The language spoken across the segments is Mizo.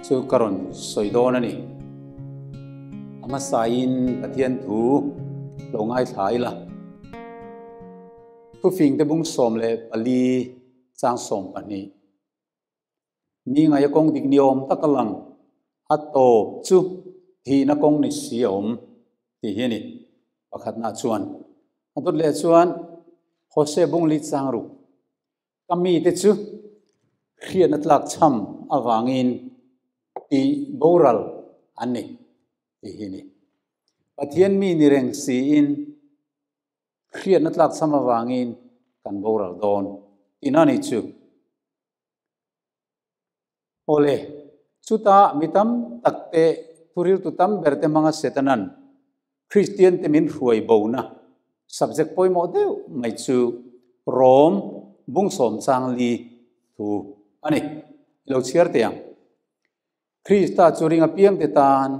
chu ka rawn sawi dawn a ni. A hmasain Pathian thu lo ngaithla ila. Thufingte bung 14 chang 12. Mi ngaia kawng dik ni awm tak a lang, a tawp chu thihna kawng ni si a awm tih hi a ni. Pakhatna chuan a dawt leh chuan Hosea bung li chang ruk ka mite chu hriatna tlak chham avangin tih boral an ni tih hi a ni. Pathian mi ni reng siin hriatna tlak chham avangin kan boral dawn tihna a ni chu. Awle, chutah mi tam tak te thuriltu tam ber te hmanga Setanan Kristian te min hruai bona subject pawimawh deuh mai chu Rom bung sawm chang li thu a ni. I lo chhiar teh ang. Krista chu ring apiang te tan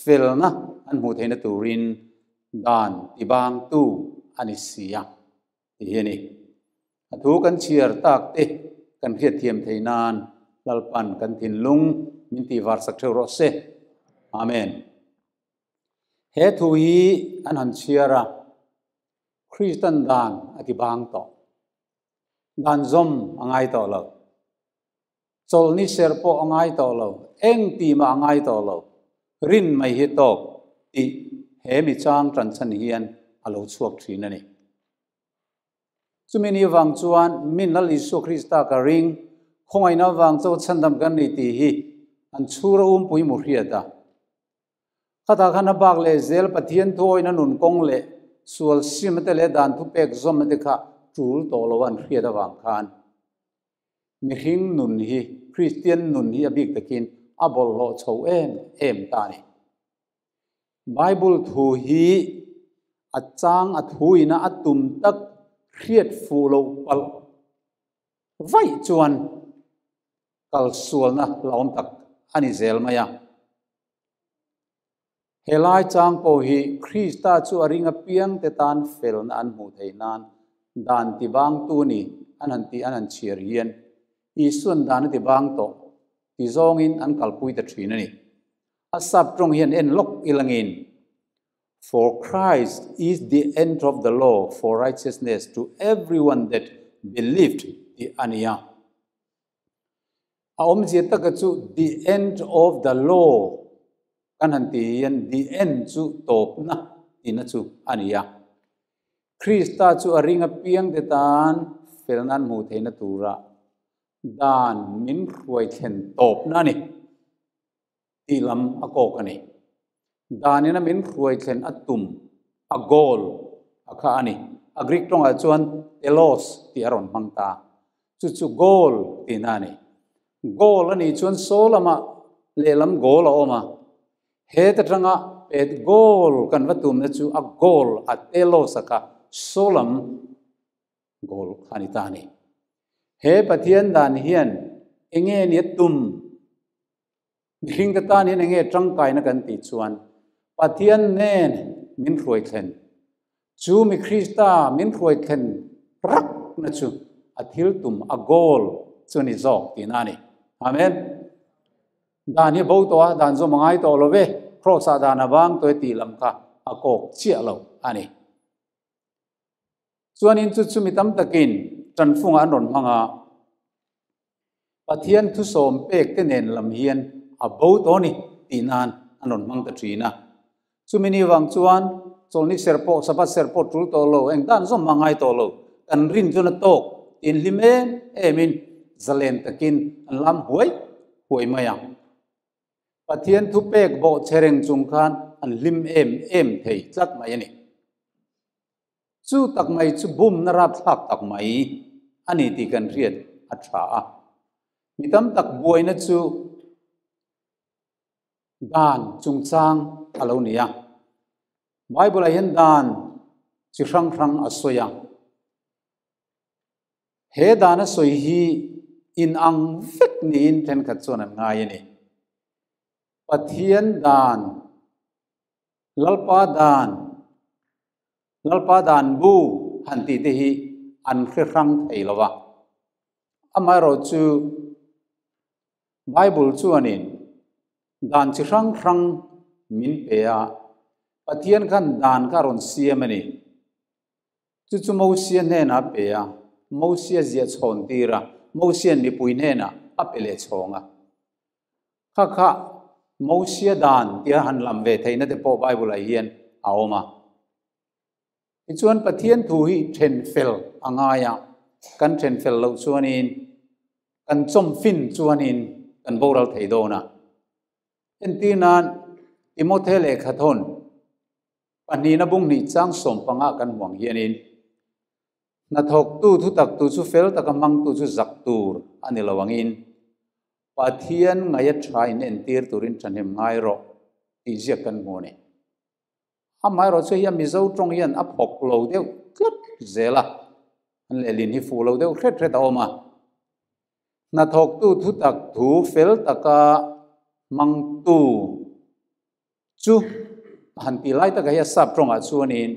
felna an hmuh theihna turin dan tibangtu a ni si a. Ti hi a ni. A thu kan chhiar tak te kan hriatthiam thei nan Lalpan kan thinlung min tih var sak theuh rawh se. Amen. He thu hi an han chhiar a, Kristan dan a ti bang tawh. Dan zawm a ngai tawh lo. Chawlhni ser pawh a ngai tawh lo, eng tih mah a ngai tawh lo, rin mai hi tawk tih he mi chang tan chhan hian a lo chhuak thin a ni. Chumi ni vang chuan min Lal Isua Krista ka ring, khawngaihna vang chaw chhandam kan ni tih hi an chhura umpui mu hriat a. Khatah khan a bak leh zel Pathian thuawina nun kawng leh sual sim te leh dan thupek zawm te kha tul tawh lo an hriat avang khan Mihring nun hi, Kristian nun hi a bik takin a bawlhhlawh chho em em ta a ni. Bible thu hi a chang a thuina a tum tak hriat fuh loh palh vaih chuan kalsualna hlauhawm tak a ni zel mai a. Helai chang pawh hi Krista chu a ring apiangte tan felna an hmuh theih nan dan tibangtu ni an han tih an han chhiar hian Isuan dan a tibang tawh ti zawngin an kalpui ta thin a ni. A sap tawng hian en lawk ilangin, For Christ is the end of the law for righteousness to everyone that believed tih a ni a. A awmzia taka chu the end of the law kan han ti hian the end chu tawpna tihna chu a ni a. Krista chu a ring apiangte tan felna an hmuh theihna tura dan min hruai thlen tawpna a ni tih lam a kawk a ni. Danin a min hruai thlen a tum, a goal, a kha a ni. A Greek tawngah chuan telos tih a rawn hmang ta. Chu chu goal tihna a ni. Goal a nih chuan saw lamah lehlam goal a awm a. Heta tanga pet goal kan va tumna chu a goal a telos a kha saw lam goal kha a ni ta a ni. He Pathian dan hian enge nia tum? Mihringte tan hian enge tangkaina kan tih chuan Pathian nen min hruai thlen. Chu mi Krista min hruai thlen rakna chu a thil tum, a goal chu a ni zawk tihna a ni. Amen. Dan hi bo tawh a, dan zawm a ngai tawh lo ve, Kraws ah dan a vang tawh e tih lam kha a kawk chiah lo a ni. Chuanin chu chu mi tam takin tanfungah an rawn hmang a, Pathian thusawm pek te nen lam hian a bo tawh a ni tih nan an rawn hmang ta thin a. Chumi ni vang chuan chawlhni ser pawh, Sabbath ser pawh tul tawh lo, eng dan zawm mah ngai tawh lo, kan rin chuan a tawk tiin hlim em emin zalen takin an lam huai huai mai ang. Pathian thupek bawh che reng chung khan an hlim em em thei tlat mai a ni. Chu tak mai chu bumna rapthlak tak mai a ni tih kan hriat a tha a. Mi tam tak buaina chu dan chungchang a lo ni a. Bible-ah hian dan chi hrang hrang a sawi a. He dan a sawi hi inang vek niin thenkhat chuan an ngai a ni. Pathian dan Lalpa dan, Lalpa dan bu han tih te hi an hre hrang thei lo va. Amaherawhchu Bible chuanin Dan chi hrang hrang min pe a, Pathian khan dan kha a rawn siam a ni. Chu chu Mosia hnenah a pe a, Mosia ziah chhawn tir a, Mosia'n mipui hnenah a pe leh chhawng a. Kha kha Mosia dan tia han lam ve theihna te pawh Bible-ah hian a awm a. Tichuan Pathian thu hi then fel a ngai a, kan then fel loh chuanin kan chawm fin chuanin kan boral thei dawn a. Entir nan Timothe lehkhathawn pahnihna bung hnih chang 15 kan hmuang hianin hnathawktu thutaktu chu fel taka hmangtu chu zak tur a ni lo angin Pathian ngaia tha in entir turin thahnem ngai rawh tih ziak kan hmu a ni. Amaherawhchu hi a Mizo tawng hian a phawk lo deuh tlat zel a, an lehlin hi fuh lo deuh hret hret a awm a. Hnathawktu thutak thu fel taka hmangtu chu a han tih lai takah hi a sap tawngah chuanin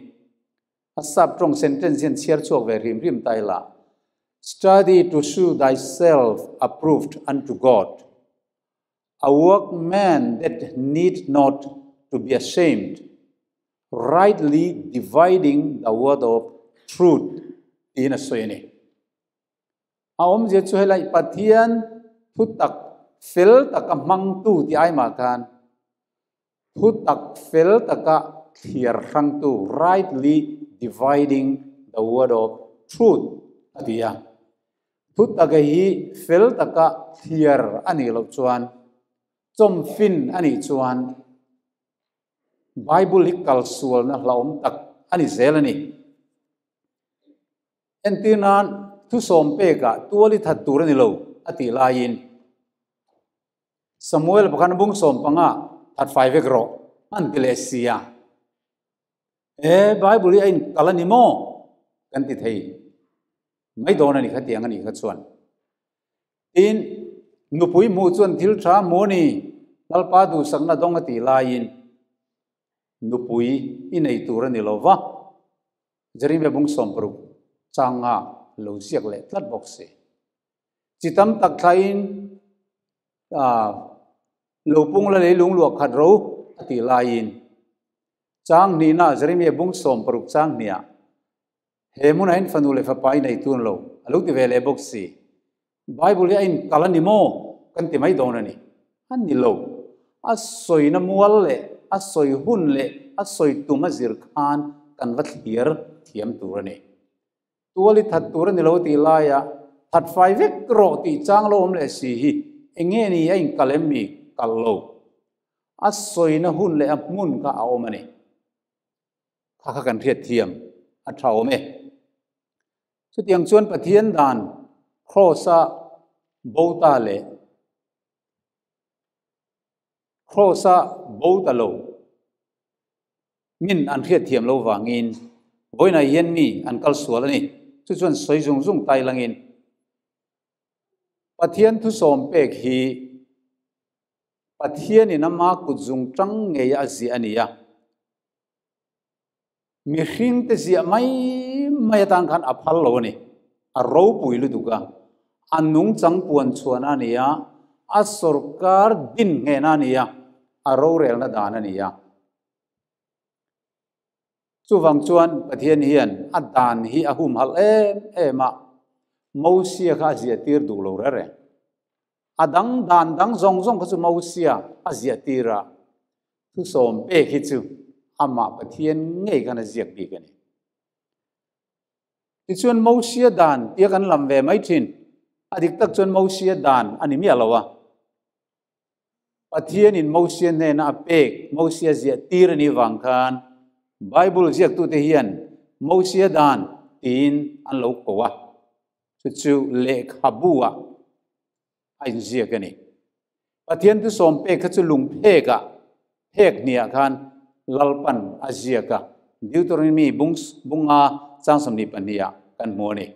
a sap tawng sentence hian chhiar chhuak ve hrim hrim ta ila, Study to shew thyself approved unto God. A workman that need not to be ashamed, rightly dividing the word of truth tiin a sawi a ni. A awmzia chu helai Pathian thutak fel taka hmangtu tih ai mah khan thutak fel taka thliar hrangtu, rightly dividing the word of truth a ti a. Thutak hi fel taka thliar a nih loh chuan, chawmfin a nih chuan Bible hi kalsualna hlauhawm tak a ni zel a ni. Entir nan thusawm pekah tual i that tur a ni lo a tih laiin Samuel pakhat bung 15 that fai vek rawh an ti leh si a. E Bible hi a inkal a ni maw? Kan ti thei mai dawn a ni kha tiang a nih kha chuan. Tin, nupui hmuh chuan thil tha hmu a ni, Lalpa duhsakna dawng a tih laiin nupui i nei tur a ni lo va, Jeremia bung 60 changa lo ziak leh tlat bawk si. Chi tam tak thlaiin lo pung la leilung luah khat ro a tih laiin chang hnihna Jeremia bung 60 chang hniah he hmunah hian fanu leh fapa i nei tun lo a lo ti ve leh bawk si. Bible hi a inkal a ni maw? Kan ti mai dawn a ni. A ni lo. A sawina mual leh a sawi hun leh a sawi tum a zir khan kan va thlir thiam tur a ni. Tual i that tur a ni lo tih laia that fai vek rawh tih chang lo awm leh si hi eng nge ni a inkal em mi? Kal lo. A sawina hun leh a hmun kha a awm a ni. Kha kha kan hriat thiam a tha awm e. Chutiang chuan Pathian dan Kraws-a bo ta leh Kraws-a bo ta lo min an hriat thiam lo vangin vawiinah hian mi an kal sual a ni. Chu chuan sawi zung zung tai langin Pathian thusawm pek hi Pathianin ama kut zung tang ngei a ziah a ni a. Mihring te ziah mai mai atan khan a phal lo a ni. A ropui lutuk a, a nungchang puan chhuan a ni a, a sorkar din nghehna a ni a, a rorelna dan a ni a. Chuvang chuan Pathian hian a dan hi a humhalh em em a, Mosia kha a ziah tir duh lo reng reng. A dang dan dang zawng zawng kha chu Mosia a ziah tir a, thusawm pek hi chu amah Pathian ngei khan a ziak bik a ni. Tichuan Mosia dan tia kan lam ve mai thin, a dik tak chuan Mosia dan a ni miah lo a. Pathianin Mosia hnena a pek, Mosia ziah tir a nih vang khan Bible ziaktute hian Mosia dan tiin an lo ko a, chu chu lehkhabu ah a inziak a ni. Pathian thusawm pek kha chu lung phekah, phek hniah khan Lalpan a ziak a, Deuteronomy bunga chang 22 ah kan hmu a ni.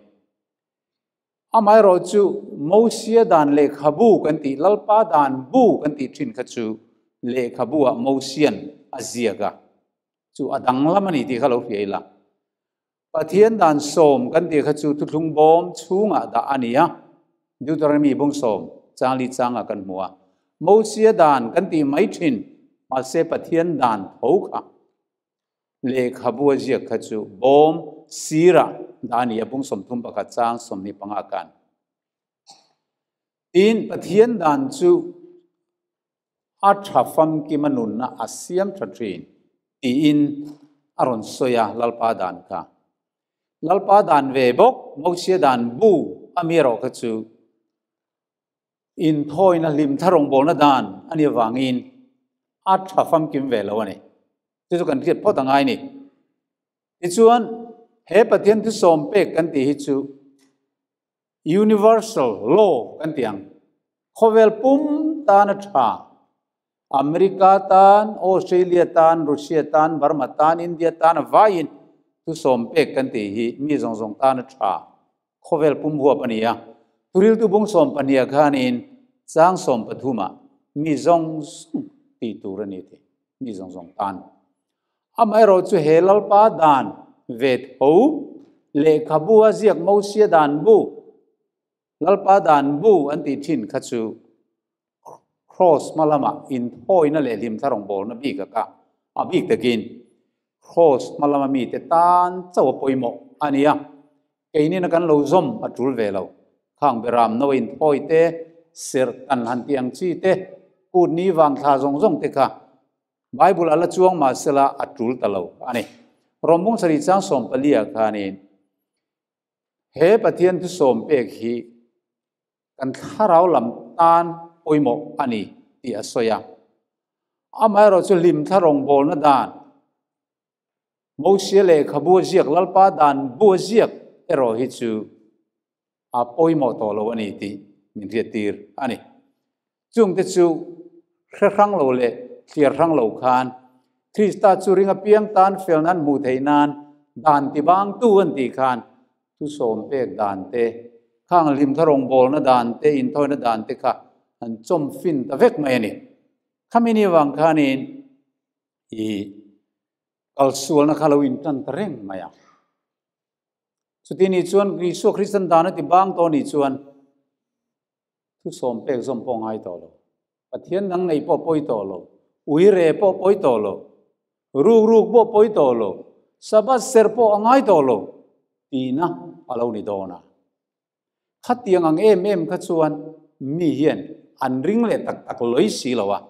Amaherawh chu Mosia dan lehkhabu kan tih, Lalpa dan bu kan tih thin kha chu lehkhabu ah Mosian a ziak a, chu a danglam a ni tih kha lo hria ila. Pathian dan 10 kan tih kha chu thuthlung bawm chhungah dah a ni a, Deuteronomy bung 10 chang li changah kan hmu a. Mosia dan kan tih mai thin, mahse Pathian dan tho kha lehkhabu a ziak kha chu bawm sirah dah a ni a, bung 31 chang 25 kan. Tin, Pathian dan chu a tha famkim a nunna a siam tha thin tiin a rawn sawi a Lalpa dan kha. Lalpa dan ve bawk, Mosia dan bu a mi erawh kha chu inthawina hlim thla rawngbawlna dan a nih avangin a tha famkim ve lo a ni. Chu chu kan hriat phawt a ngai ni. Tichuan, he Pathian thusawm pek kan tih hi chu Universal law kan tih ang. Khawvel pum tan a tha. America tan, Australia tan, Russia tan, Burma tan, India tan a vaiin thusawm pek kan tih hi mi zawng zawng tan a tha. Khawvel pum huap a ni a. Thuriltu bung 12 ah khanin chang 13 ah mi zawng zawng tih tur a ni tih mi zawng zawng tan. Amaherawhchu he Lalpa dan ve tho lehkhabu a ziak Mosia dan bu, Lalpa dan bu an tih thin kha chu Kraws hma lama inthawina leh hlimthla rawngbawlna bik a ka a bik takin Kraws hma lama mite tan chauh a pawimawh a ni a, keinina kan lo zawm a tul ve lo. Khang beram no inthawi te, serh tan han tih ang chi te, kut ni vang thla zawng zawng te kha Bible a la chuang mahsela a tul ta lo a ni. Rawmbung sarih chang 14 ah khanin he Pathian thusawm pek hi kan thlarau lam tan pawimawh a ni tih a sawi a. Amaherawh chu hlimthla rawngbawlna dan Mosia lehkhabu a ziak Lalpa dan bu a ziak erawh hi chu a pawimawh tawh lo a ni tih min hriattir a ni. Chungte chu hre hrang lo leh thliar hrang lo khan Krista chu ring apiang tan felna an hmuh theih nan dan tibangtu an tih khan thusawm pek dan te, khang hlimtha rawngbawlna dan te, inthawina dan te kha an chawm fin ta vek mai a ni. Khami ni avang khanin i kalsualna kha lo intan ta reng mai a. Chuti ni chuan Isua Kristan dan a ti bang tawh ni chuan thu sawm pek zawm pawh ngai tawh lo. Pathian dang nei pawh pawi tawh lo. Ui re pawh pawi tawh lo. Ruk ruk pawh pawi tawh lo. Sabbath ser pawh a ngai tawh lo. Tihna a lo ni dawn a. Khatiang ang em em kha chuan mi hian an ring leh tak tak lawih si lo a.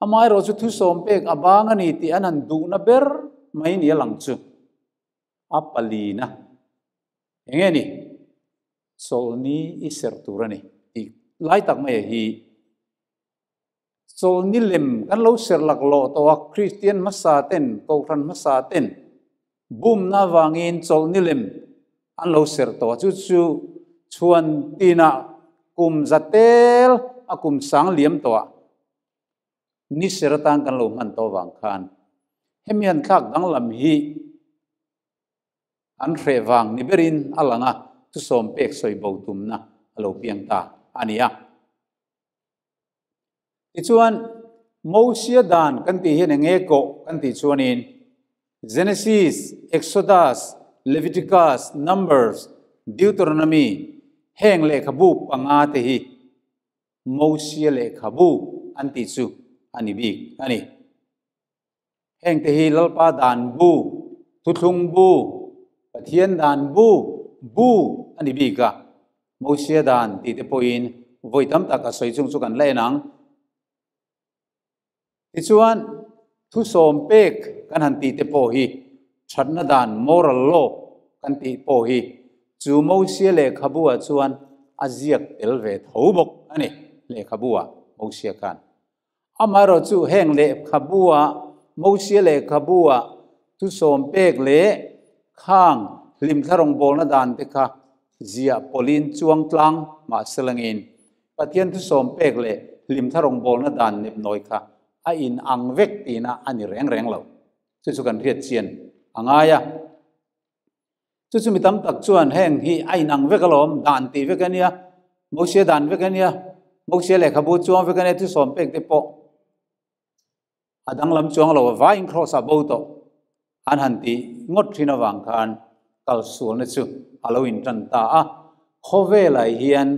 Amaherawh chu thu sawm pek a bang a ni tih an han duhna ber mai ni a lang chu. A palina eng nge ni? Chawlni i serh tur a ni tih lai tak mai hi chawlni lem kan lo serh laklawh tawh a, Kristian hmasa ten, Kohhran hmasa ten bumna avangin chawlni lem an lo serh tawh a, chu chu chhuan tinah kum za tel a kum sang liam tawh a ni ser atan kan lo hman tawh avang khan hemi han thlak danglam hi an hreh vang ni berin a lang a, thusawm pek sawi bo tumna a lo piang ta a ni a. Tichuan, Mosia dan kan tih hian eng nge kawh kan tih chuanin Genesis, Exodus, Leviticus, Numbers, Deuteronomy heng lehkhabu panga te hi Mosia lehkhabu an tih chu a ni bik a ni. Heng te hi Lalpa dan bu, Thuthlung bu, Pathian dan bu, bu a ni bik a. Mosia dan tih te pawhin vawi tam tak a sawi chung chu kan la en ang. Tichuan, thusawm pek kan han tih te pawh hi thatna dan, moral law, kan tih pawh hi chu Mosia lehkhabu ah chuan a ziak tel ve tho bawk a ni, lehkhabu ah Mosia khan. Amaherawh chu heng lehkhabu ah, Mosia lehkhabu ah thusawm pek leh khang hlimthla rawngbawlna dan te kha ziah pawlhin chuang tlang mahselangin Pathian thusawm pek leh hlimthla rawngbawlna dan nepnawi kha a in ang vek tihna a ni reng reng lo. Chu chu kan hriat chian a ngai a. Chu chu mi tam tak chuan heng hi a in ang vek alawm, dan tih vek a nia, Mosia dan vek a nia, Mosia lehkhabu chuang vek a nia thusawm pek te pawh a danglam chuang lo a, vaiin kraws ah bo tawh an han tih ngawt thin avang khan kalsualna chu a lo intan ta a, khawvelah hian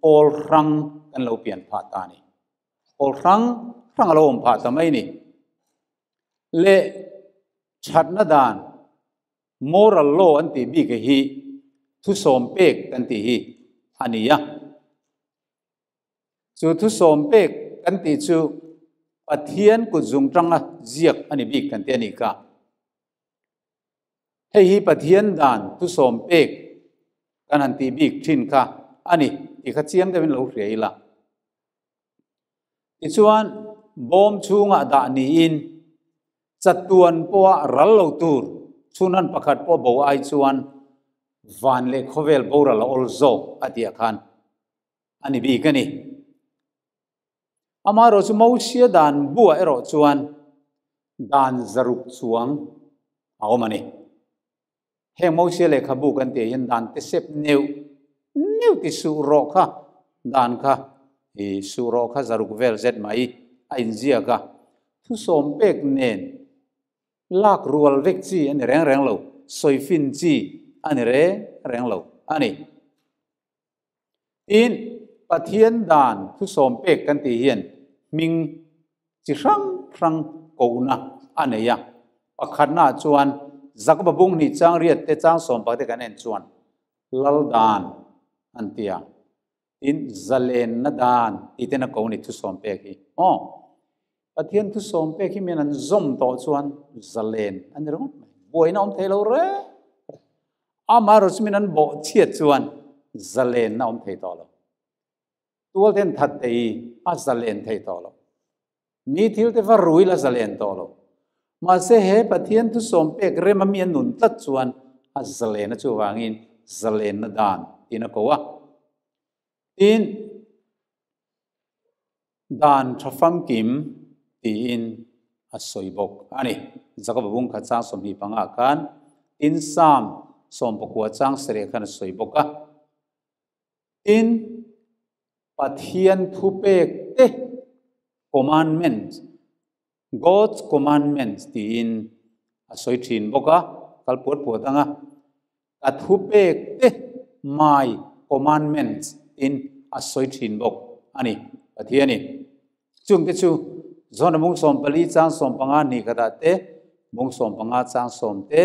pawl hrang kan lo pian phah ta a ni. Pawl hrang hrang a lo awm phah ta mai ni. Leh thatna dan, moral law an tih bik hi thusawm pek kan tih hi a ni a. Chu thusawm pek kan tih chu Pathian kut zung tanga ziak a ni bik kan ti a nih kha. Hei hi Pathian dan thusawm pek kan han tih bik thin kha a ni tih kha chiang deuhin lo hria ila. Tichuan, bawm chhungah dah niin chatuan pawha ral lo tur chhunhan pakhat pawh bo ai chuan van leh khawvel boral a awl zawk a tih ah khan a ni bik a ni. Amaherawh chu Mosia dan buah erawh chuan dan zaruk chuang a awm a ni. Heng Mosia lehkhabu kan tih ah hian dan te sep neuh neuh ti suh rawh kha dan kha i suh rawh kha zaruk vel zet mai a inziak a, thusawm pek nen lak rual vek chi a ni reng reng lo, sawifin chi a ni reng reng lo a ni. Tin, Pathian dan thusawm pek kan tih hian hming chi hrang hrang kohna a nei a. Pakhatnaah chuan Jakoba bung hnih chang riat te chang sawm pakhat te kan en chuan Lal dan an ti a. Tin, zalenna dan tih ten a ko ni thusawm pek hi. Aw, Pathian thusawm pek hi mian an zawm tawh chuan zalen a ni ringawt mai. Buaina awm thei lo reng. Amaherawhchu min an bawh chhiat chuan zalenna awm thei tawh lo. Tual ten that te hi a zalen thei tawh lo. Mi thil te va rui la zalen tawh lo. Mahse he Pathian thusawm pek rema mi a nun tlat chuan a zalen a chuvangin zalenna dan tiin a ko a. Tin, Dan tha famkim tiin a sawi bawk a ni. Jakoba bung khat chang 25 khan tin Psalm 19 chang sarih khan a sawi bawk a. Tin, Pathian thupek te commandments, God's commandments tiin a sawi thin bawk a, kal puat puat ang a. Ka thupek te my commandments tiin a sawi thin bawk a ni, Pathianin. Chungte chu John-a bung 14 chang 15 hnih khatah te, bung 15 chang 10 te,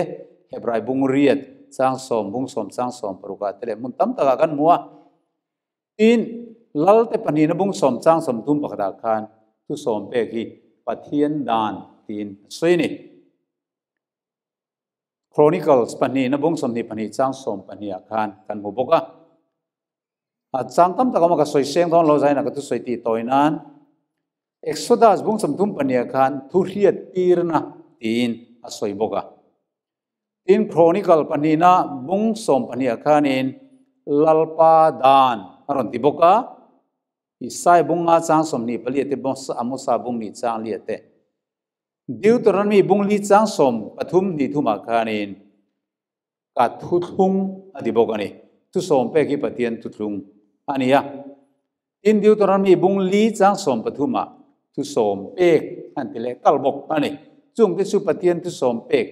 Hebrai bung riat chang 10 bung 10 chang 16 ah te leh hmun tam takah kan hmu a. Tin, Lalte pahnihna bung 10 chang 31 ah khan thu sawm pek hi Pathian dan tiin a sawi a ni. Chronicles pahnihna bung 22 chang 12 ah khan kan hmu bawk a. A chang tam tak awm a, ka sawi seng dawn lo zain a ka thusawi tih tawi nan Exodus bung 32 ah khan thu hriat tirna tiin a sawi bawk a. Tin, Chronicle pahnihna bung 12 ah khanin Lalpa dan a rawn ti bawk a. Isai bung nga chang 24 te, Amosa bung 2 chang 4 te. Deuteronomy bung li chang 13 hnih thumah khanin ka thuthlung a ti bawk a ni. Thusawm pek hi Pathian thuthlung a ni a. Tin, Deuteronomy bung li chang 13ah thusawm pek an ti leh kal bawk a ni. Chungte chu Pathian thusawm pek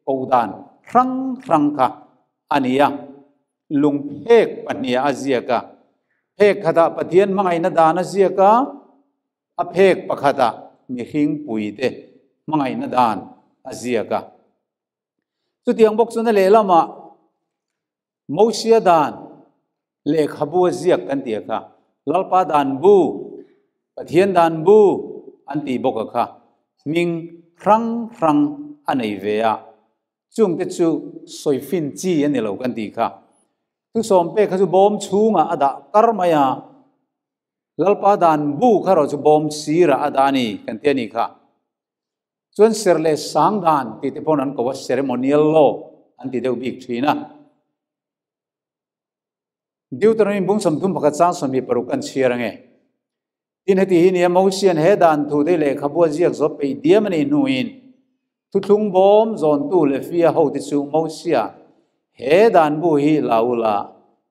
ko dan hrang hrang kha a ni a. Lungphek pahniha a ziak a. Phek khatah Pathian hmangaihna dan a ziak a. A phek pakhatah mihring puite hmangaihna dan a ziak a. Chutiang bawk chuan a lehlamah Mosia dan lehkhabu a ziak kan tih a kha, Lalpa dan bu, Pathian dan bu an tih bawk a kha, hming hrang hrang a nei ve a. Chungte chu sawifin chi a ni lo kan tih kha. Thusawm pek kha chu bawm chhungah a dah kar mai a. Lalpa dan bu kha erawh chu bawm sirah a dah a ni kan ti a nih kha. Chuan ser leh sang dan tih te pawn an ko a, ceremonial law an ti deuh bik thin a. Deuteronomy bung 31 chang 26 kan chhiar ange. Tin heti hi nia Mosian he dan thu te lehkhabu a ziak zawh peih diam a nih hnuin thuthlung bawm zawntu leh fia ho te chu Mosia he dan bu hi la u la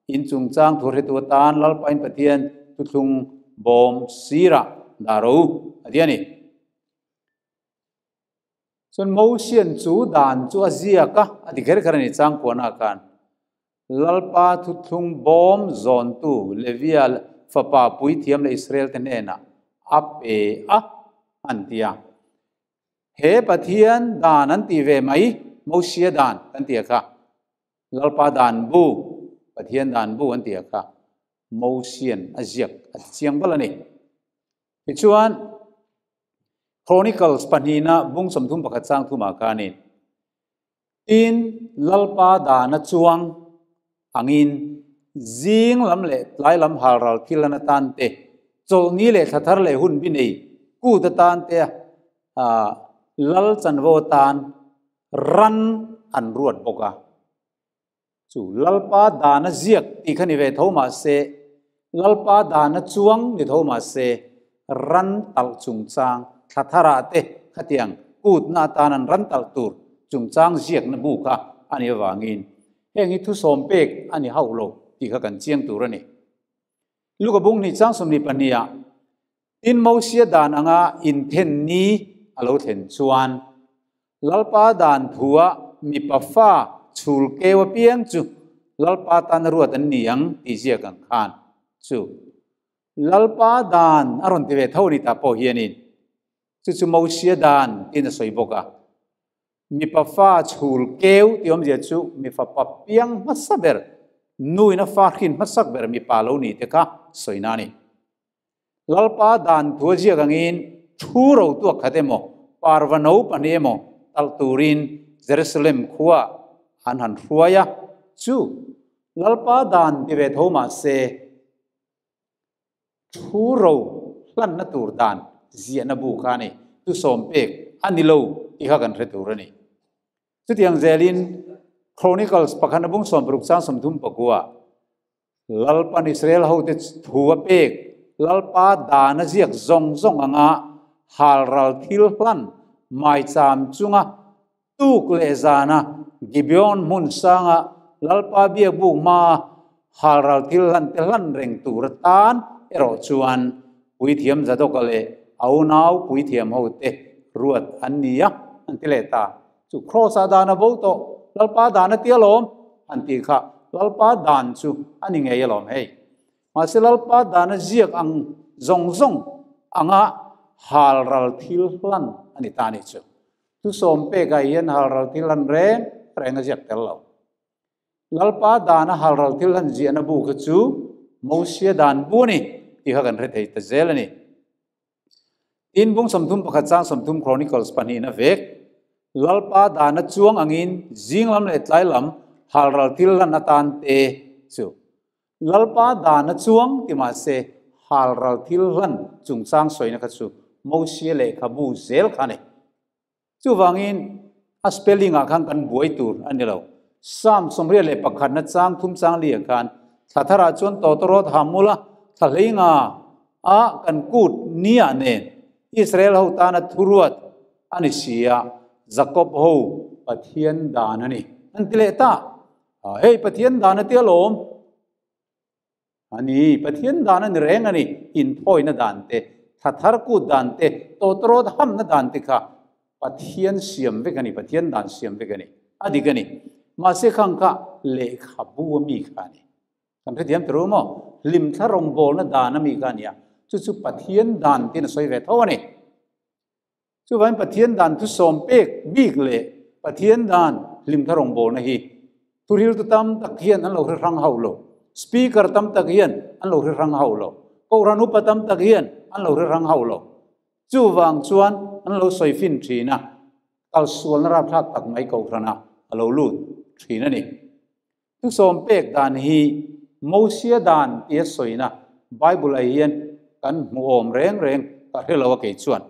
In chungchang thu hretu atan Lalpain Pathian thuthlung bawm sirah dah ro a ti a ni. Chuan Mosian chu dan chu a ziak a, a ti kher kher a ni changkuanah khan. Lalpa thuthlung bawm zawntu Levia fapa puithiam leh Israel te hnenah. a pe a an ti a. He Pathian dan an tih ve mai, Mosia dan kan ti a kha, Lalpa dan bu, Pathian dan bu an ti a kha, Mosian a ziak a ti chiang bal a ni. Tichuan, Chronicles pahnihna bung 31 chang thumah khanin, Tin, Lalpa dana chuang angin zing lam leh tlai lam halral thil an atan te, chawlhni leh thla thar leh hun bi nei kut atan te a lal chanvo atan ran an ruat bawk a. Chu Lalpa dana ziak tih kha ni ve tho mah se, Lalpa dana chuang ni tho mah se, ran talh chungchang thla tharah te khatiang kutna atan an ran talh tur chungchang ziakna bu kha a nih avangin heng hi thusawm pek a ni hauh lo tih kha kan chiang tur a ni. Luka bung hnih chang 22 ah Tin Mosia dan anga inthen ni a lo thlen chuan Lalpa dan thua mipa fa chhul keu apiang chu Lalpa tan a ruat an ni ang tih ziak ang khan chu Lalpa dan a rawn ti ve tho a ni ta pawh hianin chu chu Mosia dan tiin a sawi bawk a. Mipa fa chhul keu tih awmzia chu mifa pa piang hmasa ber, nuin a fa hrin hmasak ber mipa lo ni te kha sawina a ni. Lalpa dan thu a ziak angin thu ro tuak khat emaw, parva no pahnih emaw talh turin Jerusalem khua an han hruai a, chu Lalpa dan ti ve tho mah se thu ro hlanna tur dan ziahna bu kha a ni, tu sawm pek a ni lo tih kha kan hre tur a ni. Chutiang zelin Chronicles pakhat a bung 60 chang 34 Lalpan Israel hote thu a pek, Lalpa dan a ziak zawng zawng anga halral thil hlan maicham chunga tuk leh zana Gibeon hmun sanga Lalpa biakbuk hmaa halral thil hlan te hlan reng tur atan erawh chuan puithiam Zadoka leh a unau puithiam hote ruat an ni a, an ti leh ta. Chu Kraws-ah dan a bo tawh, Lalpa dan a ti alawm, an tih kha Lalpa dan chu a ni ngei alawm hei. Mahse Lalpa dan a ziak ang zawng zawng anga halral thil hlan a ni ta ni chu. Thusawm pekah hian halral thil hlan reng reng a ziak tel lo. Lalpa dan a halral thil hlan ziahna bu kha chu Mosia dan bu a ni tih kha kan hre thei ta zel a ni. Tin bung 31 chang 30 Chronicles pahnihna vek, Lalpa dana chuang angin zing lam leh tlai lam halral thil hlan atan te chu Lalpa dana chuang ti mah se halral thil hlan chungchang sawina kha chu Mosia lehkhabu zel kha a ni. Chuvangin a spelling ah khan kan buai tur a ni lo. Psalm 81 na chang thum chang li ah khan thla thar ah chuan tawtawrawt ha mul a, thla hlei nga a kan kut ni ah nen Israel ho tana thuruat a ni si a, Jacob ho Pathian dan a ni an ti leh ta. Hei Pathian dan a ti alawm. A ni, Pathian dan a ni reng a ni, inthawina dan te, thla thar kut dan te, tawtawrawt hamna dan te kha Pathian siam vek a ni, Pathian dan siam vek a ni, a dik a ni. Mahse khang kha lehkhabu a mi kha a ni. Kan hrethiam ta ru maw? Hlimthla rawngbawlna dan a mi kha a ni a, chu chu Pathian dan tiin a sawi ve tho a ni. Chuvangin Pathian dan thusawm pek bik leh Pathian dan hlimthla rawngbawlna hi thuriltu tam tak hian an lo hre hrang hauh lo. Speaker tam tak hian an lo hre hrang hauh lo. Kohhran upa tam tak hian an lo hre hrang hauh lo. Chuvang chuan an lo sawi fin thin a, kalsualna rapthlak tak mai kohhrana a lo lut thin a ni. Thusawm pek dan hi Mosia dan tia sawina Bible-ah hian kan hmu awm reng reng ka hre lo a kei chuan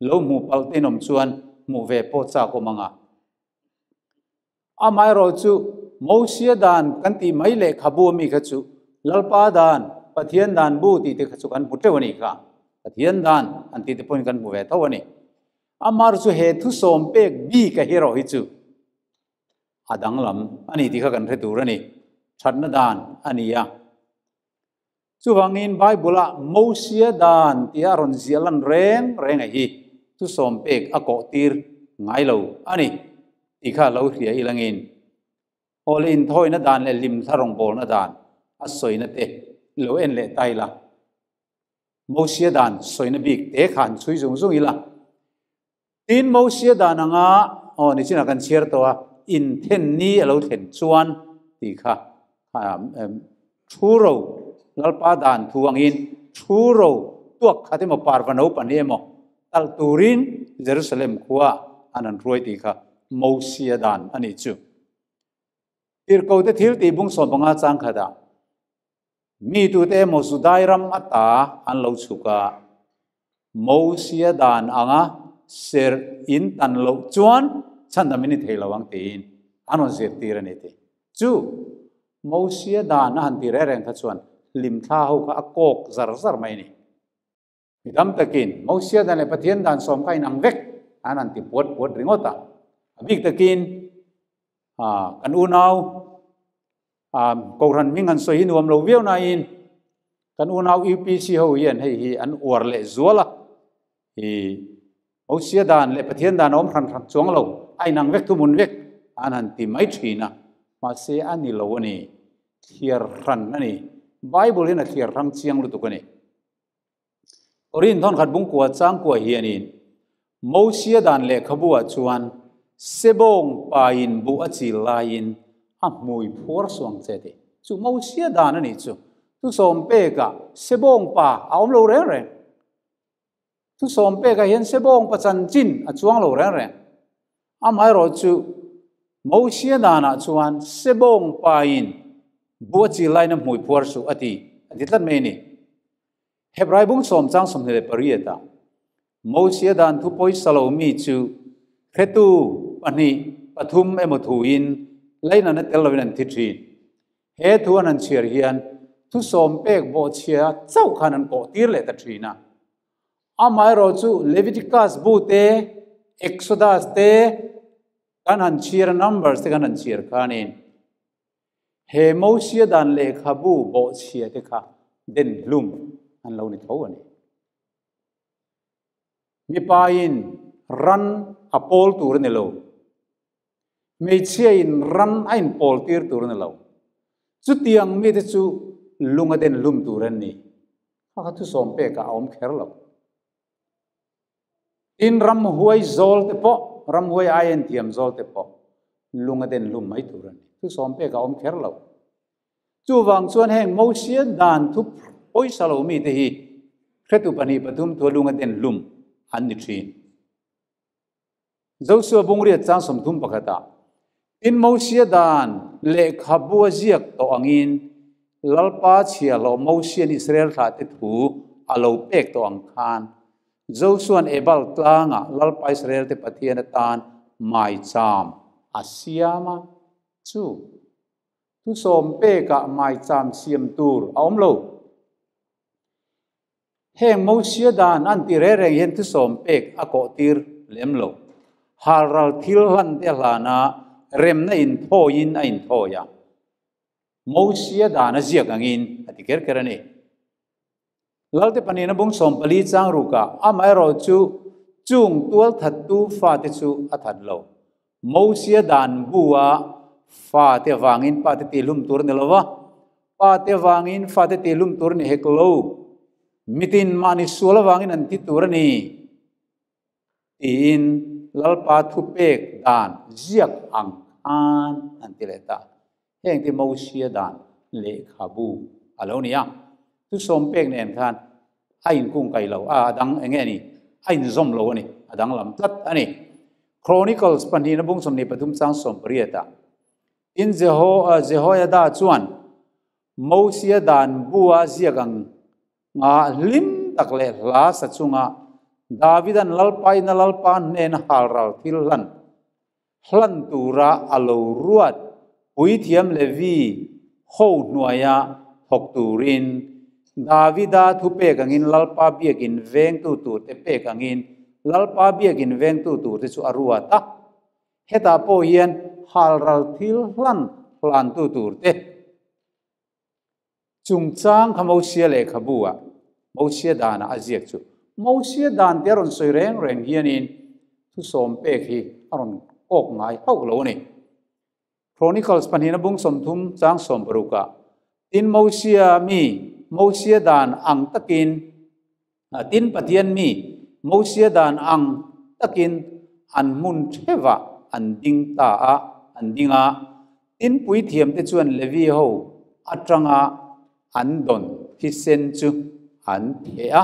lo hmu palh te inawm chuan hmuh ve pawh chak awm ang a. Amaherawh chu Mosia dan kan tih mai lehkhabu ami kha chu Lalpa dan, Pathian dan bu tih te kha chu kan hmu teuh a nih kha. Pathian dan an tih te pawhin kan hmu ve tho a ni. Amaherawh chu he thusawm pek bik a hi erawh hi chu a danglam a ni tih kha kan hre tur a ni. Thatna dan a ni a. Chuvangin Bible-ah Mosia dan tia a rawn ziah lan reng reng a hi thusawm pek a kawh tir ngai lo a ni tih kha lo hria ilangin aw le inthawina dan leh hlimthla rawngbawlna dan a sawina te lo en leh ta ila. Mosia dan sawina bik te kha han chhui zung zung ila. Tin, Mosia dan anga aw nichinah kan chhiar tawh a, inthen ni a lo thlen chuan tih kha thu ro Lalpa dan thu angin thu ro tuak khat emaw parva no pahnih emaw talh turin Jerusalem khua an han hruai tih kha Mosia dan a nih chu. Tirhkote thil tih bung 15 chang khatah Mi tute emaw Judai ram ata an lo chhuk a, Mosia dan anga serh in tan loh chuan chhandam in ni thei lo ang tiin an rawn zirtir a ni ti. Chu Mosia dan a han ti reng reng kha chuan hlimthla ho kha a kawk zar zar mai a ni. Mi tam takin Mosia dan leh Pathian dan sawm kha inang vek an han ti puat puat ringawt a. A bik takin kan unau Kohhran hming han sawi hi nuam lo viau nain kan unau UPC ho hian hei hi an uar leh zual a. I Mosia dan leh Pathian dan a awm hran hran chuang lo, a inang vek thuhmun vek an han ti mai thin a. Mahse a ni lo a ni, thliar hran a ni. Bible hian a thliar hrang chiang lutuk a ni. Korin thawnkhat bungkua changkua hianin Mosia dan lehkhabu-ah chuan sebawng pain buh a chil laiin a hmui phuar suang che ti. Chu Mosia dan a nih chu. Thusawm pekah sebawng pa a awm lo reng reng. Thusawm pekah hian sebawng pa chanchin a chuang lo reng reng. Amaherawh chu Mosia danah chuan sebawng pain buh a chil laiin a hmui phuar suh a ti a ti tlat mai a ni. Hebrai bung sawm chang 28 ah Mosia dan thu pawisa lo mi chu hretu pahnih pathum emaw thu in leinan a tel loin an thi thin. He thu an han chhiar hian thu sawm pek bawhchhia chauh khan an kawh tir leh ta thin a. Amaherawh chu Leviticus bu te, Exodus te kan han chhiar a, Numbers te kan han chhiar khanin He Mosia dan lehkhabu bawhchhia te kha den hlum an lo ni tho a ni. Mipain ran a pawl tur a ni lo. Hmeichhiain ran a inpawl tir tur a ni lo. Chutiang mite chu lung a den hlum tur an ni. Kha kha thusawm pekah a awm kher lo. Tin, ramhuai zawl te pawh, ramhuai ai en thiam zawl te pawh lung a den hlum mai tur a ni. Thu sawm pek a awm kher lo. Chuvang chuan heng Mosia dan thu pawisa lo mite hi hretu pahnih pathum thua lung a den hlum an ni thin. Josua bungriat chang 31 ah, Tin Mosia dan lehkhabu a ziak tawh angin Lalpa chhiahhlawh Mosian Israel thlahte thu a lo pek tawh ang khan Josuan Ebal tlangah Lalpa Israelte Pathian atan maicham a siam a, chu thusawm pekah maicham siam tur a awm lo. Heng Mosia dan an ti reng reng hian thusawm pek a kawh tir lem lo. Halral thil hlan te hlana remna inthawiin a inthawi a. Mosia dan a ziak angin a ti ker ker a ni. Lalte pahnihna bung 14 chang rukah amaherawh chu chung tual thattu fate chu a that lo. Mosia dan bu a fate vangin pate tihlum tur ni lova, pate vangin fate tihlum tur ni hek lo. Mitin mahni sual avangin an thi tur a ni tiin Lalpa thupek dan ziak ang khan an ti leh ta. Heng te Mosia dan lehkhabu a lo ni a. Thusawm pek nen khan a inkung kai lo, a dang eng nge ni? A inzawm lo a ni, a danglam tlat a ni. Chronicles pahnihna bung 23 chang 18 ah tin Jehoiada chuan Mosia dan bua ziak ang nga hlim tak leh hla sa chunga Davidan Lalpaina Lalpa hnena halral thil hlan hlan tura a lo ruat puithiam Levi ho hnuaia thawk turin Davida thu pek angin Lalpa biakin vengtu turte pek angin Lalpa biakin vengtu turte chu a ruat a. Hetah pawh hian halral thil hlan hlantu turte chungchang kha Mosia lehkhabu ah Mosia danah a ziak chu. Mosia dan te a rawn sawi reng reng hianin thusawm pek hi a rawn kawk ngai hauh lo a ni. Chronicles pahnihna bung 30 chang 60 ah tin Mosia mi Mosia dan ang takin. Tin, Pathian mi Mosia dan ang takin an hmun theuhah an ding ta a, an ding a. Tin, puithiamte chuan Levi ho atanga an dawn thisen chu an theh a.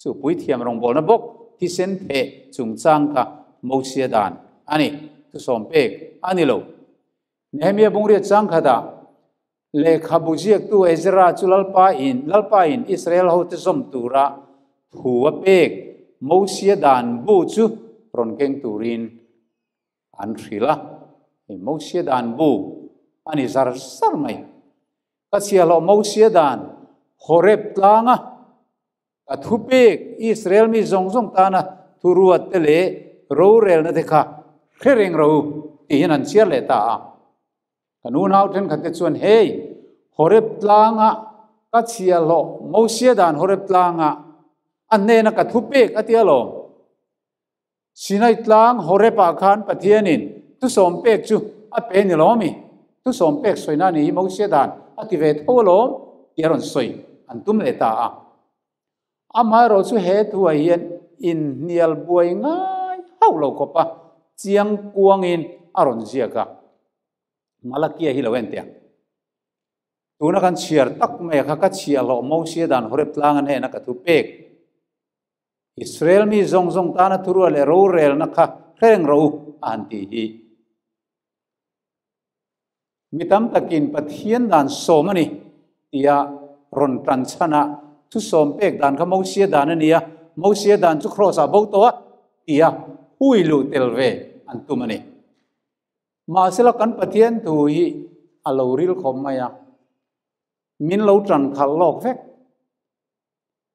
Chu puithiam rawngbawlna bawk thisen theh chungchang kha Mosia dan a ni. Thusawm pek a ni lo. Nehemia bungriat changkhatah Lehkhabu ziaktu Ezra chu Lalpa in Lalpa in Israel hote zawm tura thu a pek Mosia dan bu chu rawn keng turin an hrilh a. Hei Mosia dan bu a ni zar zar mai. Ka chhiahhlawh Mosia dan Horeb tlanga ka thu pek Israel mi zawng zawng tana thuruat te leh rorelna te kha hre reng ro tihin an chhiar leh ta a. Kan unau thenkhatte chuan, Hei, Horeb tlanga ka chhiahhlawh Mosia dan Horeb tlanga a hnena ka thu pek a ti alawm. Sinai tlang Horeb-ah khan Pathianin thusawm pek chu a pe ni lo ami? Thusawm pek sawina a ni hi Mosia dan a ti ve tho alawm tih a rawn sawi an tum leh ta a. Amaherawh chu he thuah hian inhnial buai ngai hauh lo khawp a, chiang kuangin a rawn ziak a. Malakia hi lo en teh ang. Tuna kan chhiar tak mai a kha ka chhiahhlawh Mosia dan Horeb tlanga hnena ka thu pek. Israel mi zawng zawng tana thurua leh rorelna kha hreng rawh u a han ti hi. Mi tam takin Pathian dan sawm a ni tia rawn tan chhan a, thu sawm pek dan kha Mosia dan a ni a, Mosia dan chu Kraws ah bo tawh a tia hui luh tel ve an tum a ni. Mahsela kan Pathian thu hi a lo ril khawp mai a, min lo tan khalh lawk vek.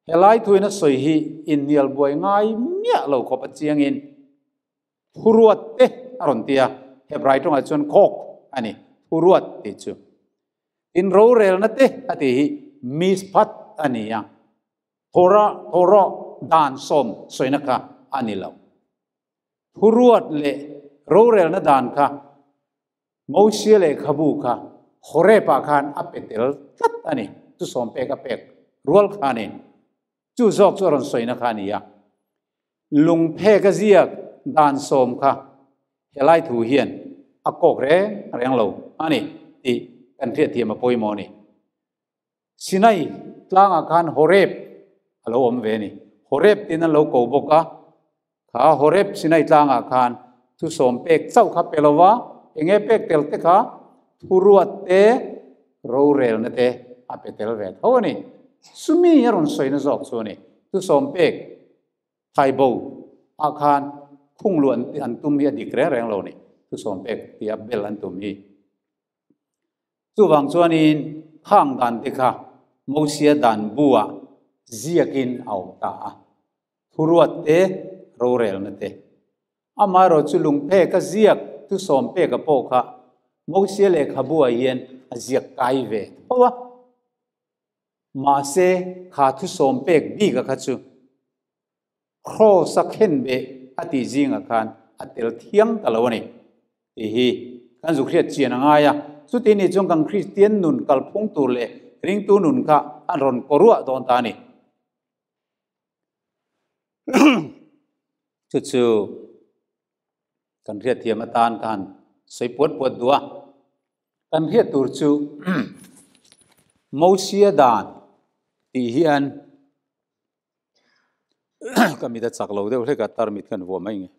Helai thuin a sawi hi inhnial buai ngai miah lo khawp a chiangin thuruat te a rawn ti a, Hebrai tawngah chuan khawk a ni, thuruat tih chu. Tin rorelna te a tih hi mishpat a ni a, Torah, Torah, dan sawm sawina kha a ni lo. Thuruat leh rorelna dan kha Mosia lehkhabu kha Horeb-ah khan a pe tel tlat a ni. Chu sawm pek a pek rual khanin chu zawk chu a rawn sawina kha a ni a. Lungphek a ziak dan sawm kha helai thu hian a kawk reng reng lo a ni tih kan hriatthiam a pawimawh a ni. Sinai tlangah khan Horeb a lo awm ve a ni. Horeb tiin an lo ko bawk a, kha Horeb Sinai tlangah khan thusawm pek chauh kha pe lo va, eng nge pek tel te kha thuruat te, rorelna te a pe tel ve tho a ni. Chumi a rawn sawina zawk chu a ni. Thusawm pek thaibo ah khan khungluah an tum hi a dik reng reng lo a ni. Thusawm pek tia bel an tum hi. Chuvang chuanin khang dan te kha Mosia dan buah ziakin a awm ta a, thuruat te, rorelna te. Amaherawh chu lungphek a ziak thusawm peka pawh kha Mosia lehkhabuah hian a ziak kai ve tho a. Mahse kha thusawm pek bika kha chu Kraws a khen beh a tih zingah khan a tel thiang ta lo a ni tih hi kan zuk hriat chian a ngai a. Chuti nih chuan kan Kristian nun kalphung tur leh ringtu nun kha an rawn kaw ruah dawn ta a ni. Chu chu kan hriatthiam atan ka han sawi puat puat duh a. Kan hriat tur chu Mosia dan tih hian Ka mit a chak lo deuh hlek a, tarmit khan vuah mai nge.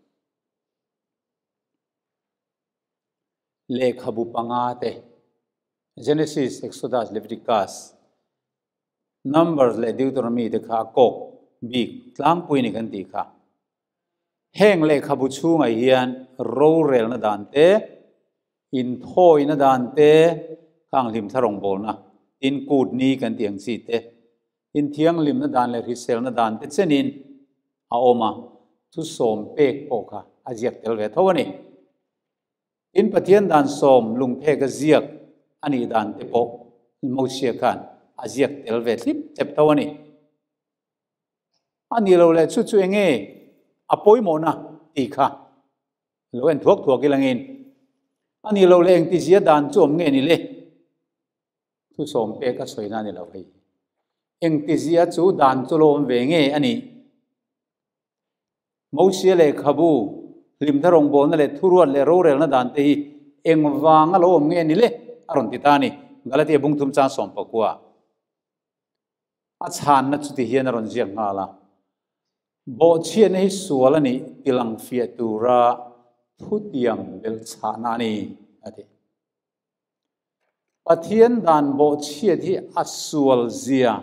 Lehkhabu panga te, Genesis, Exodus, Leviticus, Numbers leh Deuteronomy te kha a kawk bik tlangpui a ni kan tih kha. Heng lehkhabu chhungah hian rorelna dan te, inthawina dan te, khang hlimthla rawngbawlna, tin kut ni kan tih ang chi te, Inthianghlimna dan leh hriselna dan te chenin a awm a, thusawm pek pawh kha a ziak tel ve tho a ni. Tin, Pathian dan sawm lungphek a ziak a nih dan te pawh Mosia khan a ziak tel ve thlip thlep tho a ni. A nih loh leh chu chu enge a pawimawhna tih kha lo en thuak thuak ilangin a nih loh leh engtizia dan chu awm nge ni le? Thusawm pek a sawi na a ni lo hei. Engtizia chu dan chu lo awm ve nge a nih? Mosia lehkhabu, hlimna rawngbawlna leh thuruat leh rorelna dan te hi engvanga lo awm nge ni le? a rawn ti ta a ni. Galatia bungthum chang 19. A chhanna chuti hian a rawn ziak nghal a, Bawhchhiatna hi sual a nih tilang fiah tura thutiam belhchhahna a ni, a ti. Pathian dan bawhchhiat hi a sual zia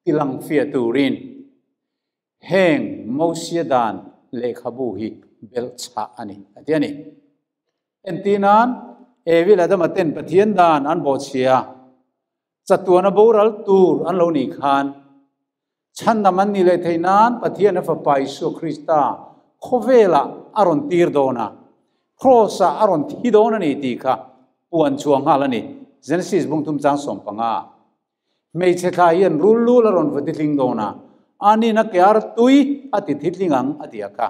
tilang fiah turin heng Mosia dan lehkhabu hi belhchhah a ni, a ti a ni. Entirnan, Evi leh Adama ten Pathian dan an bawhchhia a, chatuana boral tur an lo nih khan chhandam an nih leh theih nan Pathian a Fapa Isua Krista khawvelah a rawn tir dawn a, Kraws-ah a rawn thi dawn a ni tih kha puan chhuah nghal a ni. Genesis bung thum chang 15. Hmeichhe thla hian rul lul a rawn va titling dawn a, anin a ke ar tui a ti thitling ang a ti a kha.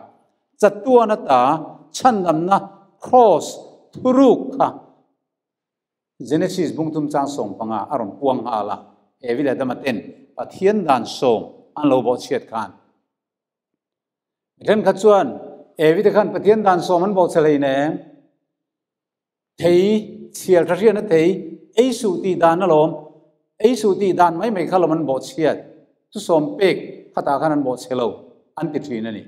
Chatuan ata chhandamna Kraws thuruk kha Genesis bung thum chang 15 a rawn puang nghal a, Evi leh Adama ten Pathian dan sawm an lo bawhchhiat khan. Thenkhat chuan Evi te khan Pathian dan sawm an bawhchhe hlei nem, thei chhial tha hriatna thei ei suh tih dan alawm, ei suh tih dan mai mai kha lawm an bawhchhiat, chu sawm pek khatah khan an bawhchhe lo an ti thin a ni.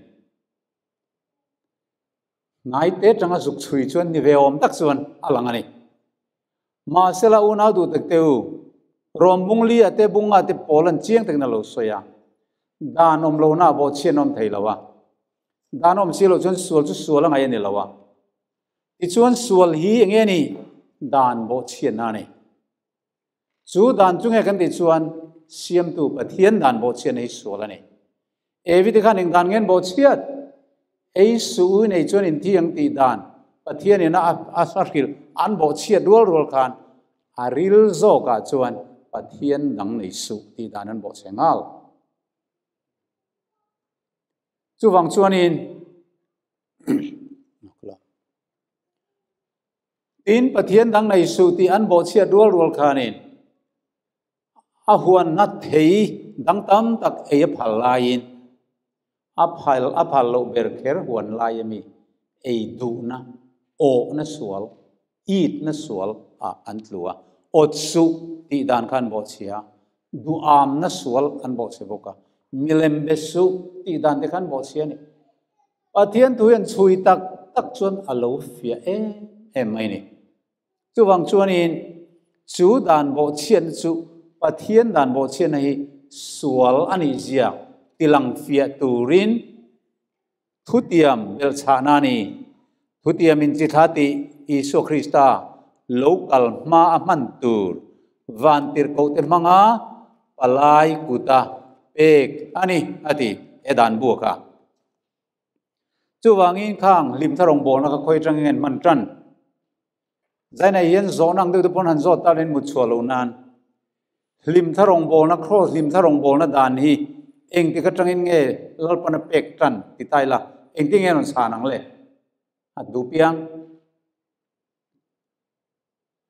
Ngaite tanga zuk chhui chuan ni ve awm tak chuan a lang a ni. Mahsela unau duh tak te u, Rom bung li a te bung a te pawl an chiang takin a lo sawi a, dan awm lohna ah pawh chhian awm thei lo a, dan awm si loh chuan sual chu sual a ngaih a ni lo a. Tichuan sual hi eng nge ni? Dan bawh chhiatna a ni. Chu dan chu nge kan tih chuan Siamtu Pathian dan bawh chhiatna hi sual a ni. Evi te khan eng dan ngen bawh chhiat? Ei suh u nei chuan in thi ang tih dan Pathian in a a hrilh an bawh chhiat rual rual khan a ril zawkah chuan Pathian dang nei suh tih dan an bawh chhe nghal. Chuvang chuanin tin Pathian dang nei suh tih an bawh chhiat rual rual khanin A huanna thei dang tam tak ei a phal laiin a phal a phal loh ber kher huan lai ami ei duhna, awhna sual, itna sual ah an tlu a. Awt suh tih dan kha an bawhchhia a, duhamna sual an bawhchhe bawk a, milem be suh tih dan te kha an bawhchhia a ni. Pathian thu hian chhui tak tak chuan a lo fiah em em mai a ni. Chuvang chuanin chu dan bawhchhiatna chu Pathian dan bawhchhiatna hi sual a nih zia tilang fiah turin thutiam belhchhahna a ni. Thutiam inchithla tih Isua Krista lo kal hma a hman tur vantirhkohte hmanga palai kuta pek a ni a ti he dan buak a. Chuvangin khang hlimthla rawngbawlna kha khawi atangin nge an hman tan? Zainai hian zawhna ang deuh te pawn han zawt ta lovin mut chhuah lo nan hlimthla rawngbawlna cross hlimthla rawngbawlna dan hi engtik atangin nge Lalpan a pek tan ti ta ila engtin nge a rawn chhan ang le? A duh piang.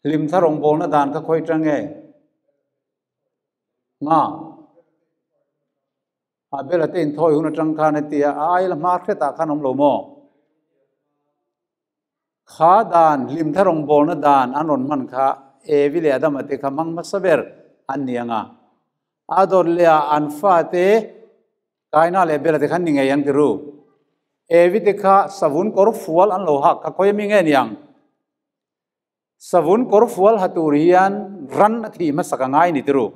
Hlimthla rawngbawlna dan kha khawi atang nge? Nga. A bela te inthawi hun atang khan a ti a, a aila hma hretah khan awm lo maw? Kha dan, hlimthla rawngbawlna dan an rawn hman kha Evi leh Adama te kha hmang hmasa ber an ni ang a. A dawt leh ah an fate Kaina leh Bela te khan ni ngei ang ti ru. Evi te kha savun kawr fual an lo hak kha khawi ami nge ni ang? Savun kawr fual ha tur hian ran a thih hmasak a ngai ni tiru.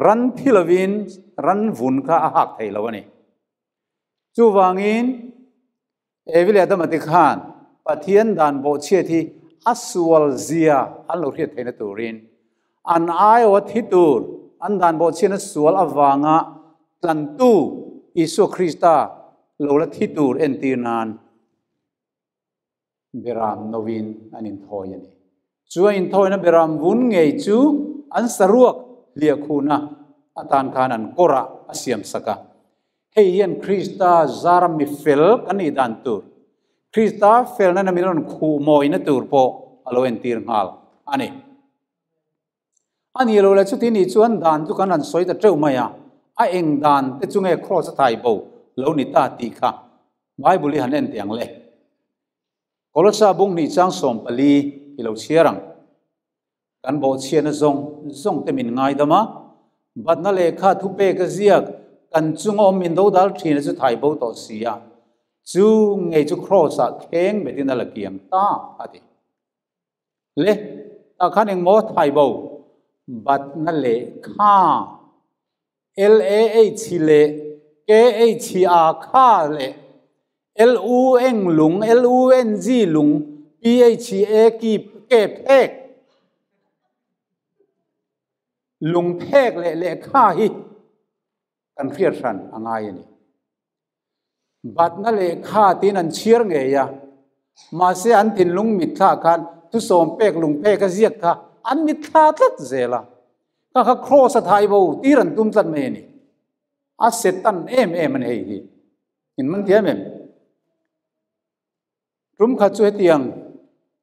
Ran thi lovin ran vun kha a hak thei lo a ni. Chuvangin Evi leh Adama te khan Pathian dan bawhchhiat hi a sual zia an lo hriat theihna turin an aiawha thi tur an dan bawhchhiatna sual avanga tlantu Isua Krista lo la thi tur entir nan Beram novin an inthawi a ni. Chu a inthawina beram vun ngei chu an saruak hliahkhuhna atan khan an kawrah a siam sak a. Hei hian Krista zara mi fel kan nih dan tur, Krista felna na min rawn khuh mawina tur pawh a lo entir nghal a ni. A nih lo le chuti nih chuan dan chu kan han sawi ta teuh mai a, a eng dan te chu nge Kraws a thai bo lo ni ta tih kha Bible i han en teh ang le. Kolosa bung hnih chang 14 i lo chhiar ang. Kan bawhchhiatna zawng zawng te min ngaidam a, batna lehkha thupek a ziak kan chunga awm min dodal thin a chu thai bo tawh si a, chu ngei chu Kraws ah kheng betin a la kiang ta a ti. Le, tah khan engmaw thai bo? Batna lehkha LAH leh KHA kha leh LUNG lung, LUNG lung, PHA ki ke phek lung phek leh lehkha hi kan hriat hran a ngai a ni. Batna lehkha tiin an chhiar ngei a, mahse an thinlung mitthla khan thusawm pek lung phek a ziak kha an mitthla tlat zel a, kha kha kraws a thai bo tir an tum tlat mai a ni. A setan em em a ni hei hi. In man thiam em? Tum khat chu hetiang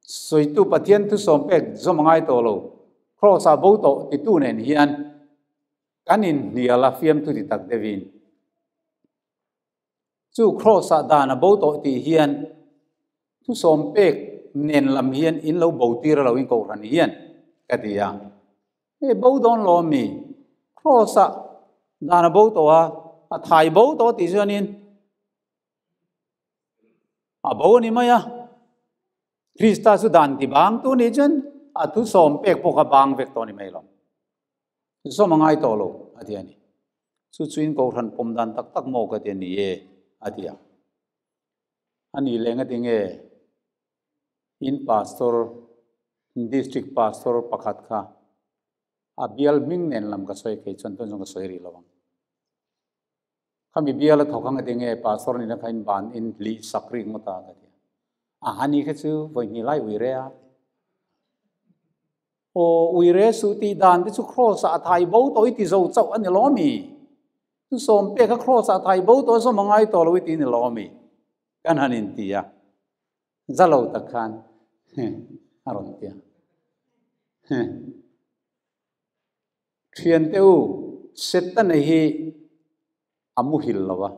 sawitu Pathian thusawm pek zawm a ngai tawh lo, kraws ah bo tawh titu nen hian Kan inhnial a fiamthu ti tak deuhin chu Kraws ah dan a bo tawh tih hian thusawm pek nen lam hian in lo bo tir a lo in kohhran hian ka ti a. Hei bo dawn lo ami? Kraws ah dan a bo tawh a, a thai bo tawh tih chuanin a bo a ni mai a. Krista chu dan ti bang tu nih chuan a thusawm pek pawh kha bang vek tawh a ni mai lo. Zawm a ngai tawh lo, a ti a ni. Chu chuin Kohhran pawm dan tak tak maw ka ti a ni e, a ti a. A nih leh ngati nge in pastor, district pastor pakhat kha a bial hming nen lam ka sawi kei chuan tun zawng ka sawi rih lo ang. Khami bial a thawk ang ati nge pastor nihna kha in ban in lih sak rik ngawt a ka ti a. A hani kha chu vawi hnih lai ui re a. Aw, ui re suh tih dan te chu Kraws ah a thai bo tawh i ti zo chauh a ni lo mi? Chu sawm pek a Kraws ah a thai bo tawh a zawm a ngai tawh lo i ti ni lo mi? Kan han in ti a, za lo tak khan a rawn ti a. Thiante u, Setana hi a muhil lo a.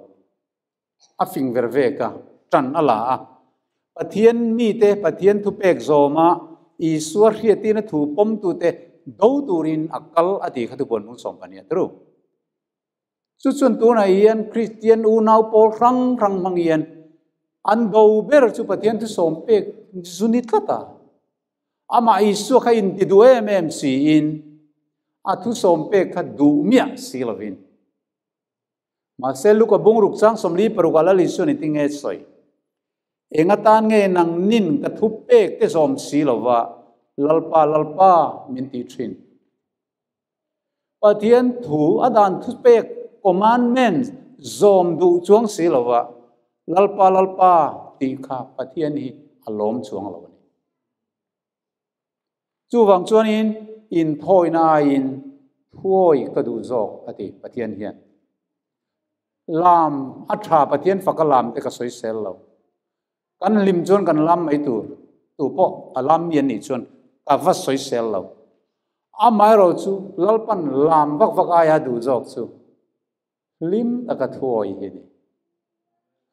A fing ver vek a, ṭan a la a. Pathian mite Pathian thupek zawma Isua hriatina thu pawmtute do turin a kal a ti kha thubuan hmung sawm pahnih a ti ru. Chu chuan tunah hian Kristian unau pawl hrang hrang hmang hian an do ber chu Pathian thusawm pek zu ni tlat a. Amah Isua kha inti duh em em siin a thusawm pek kha duh miah si lovin. Mahse, Luka bungruk chang 46 ah Lal Isua ni tinge sawi? Eng atan nge nang nin ka thu pek te zawm si lova Lalpa, Lalpa min ti thin? Pathian thu a dan thu pek, commandments, zawm duh chuang si lova Lalpa, Lalpa tih kha Pathian hi a lawm chuang lo a ni. Chuvang chuanin inthawina aiin thuawi ka duh zawk a ti Pathian hian. Lam a tha Pathian faka lam te ka sawi sel lo. Kan hlim chuan kan lam mai tur, tu pawh a lam mi an nih chuan ka va sawi sel lo. Amaherawh chu Lalpan lam vak vak aia duh zawk chu hlim taka thuawi hi a ni.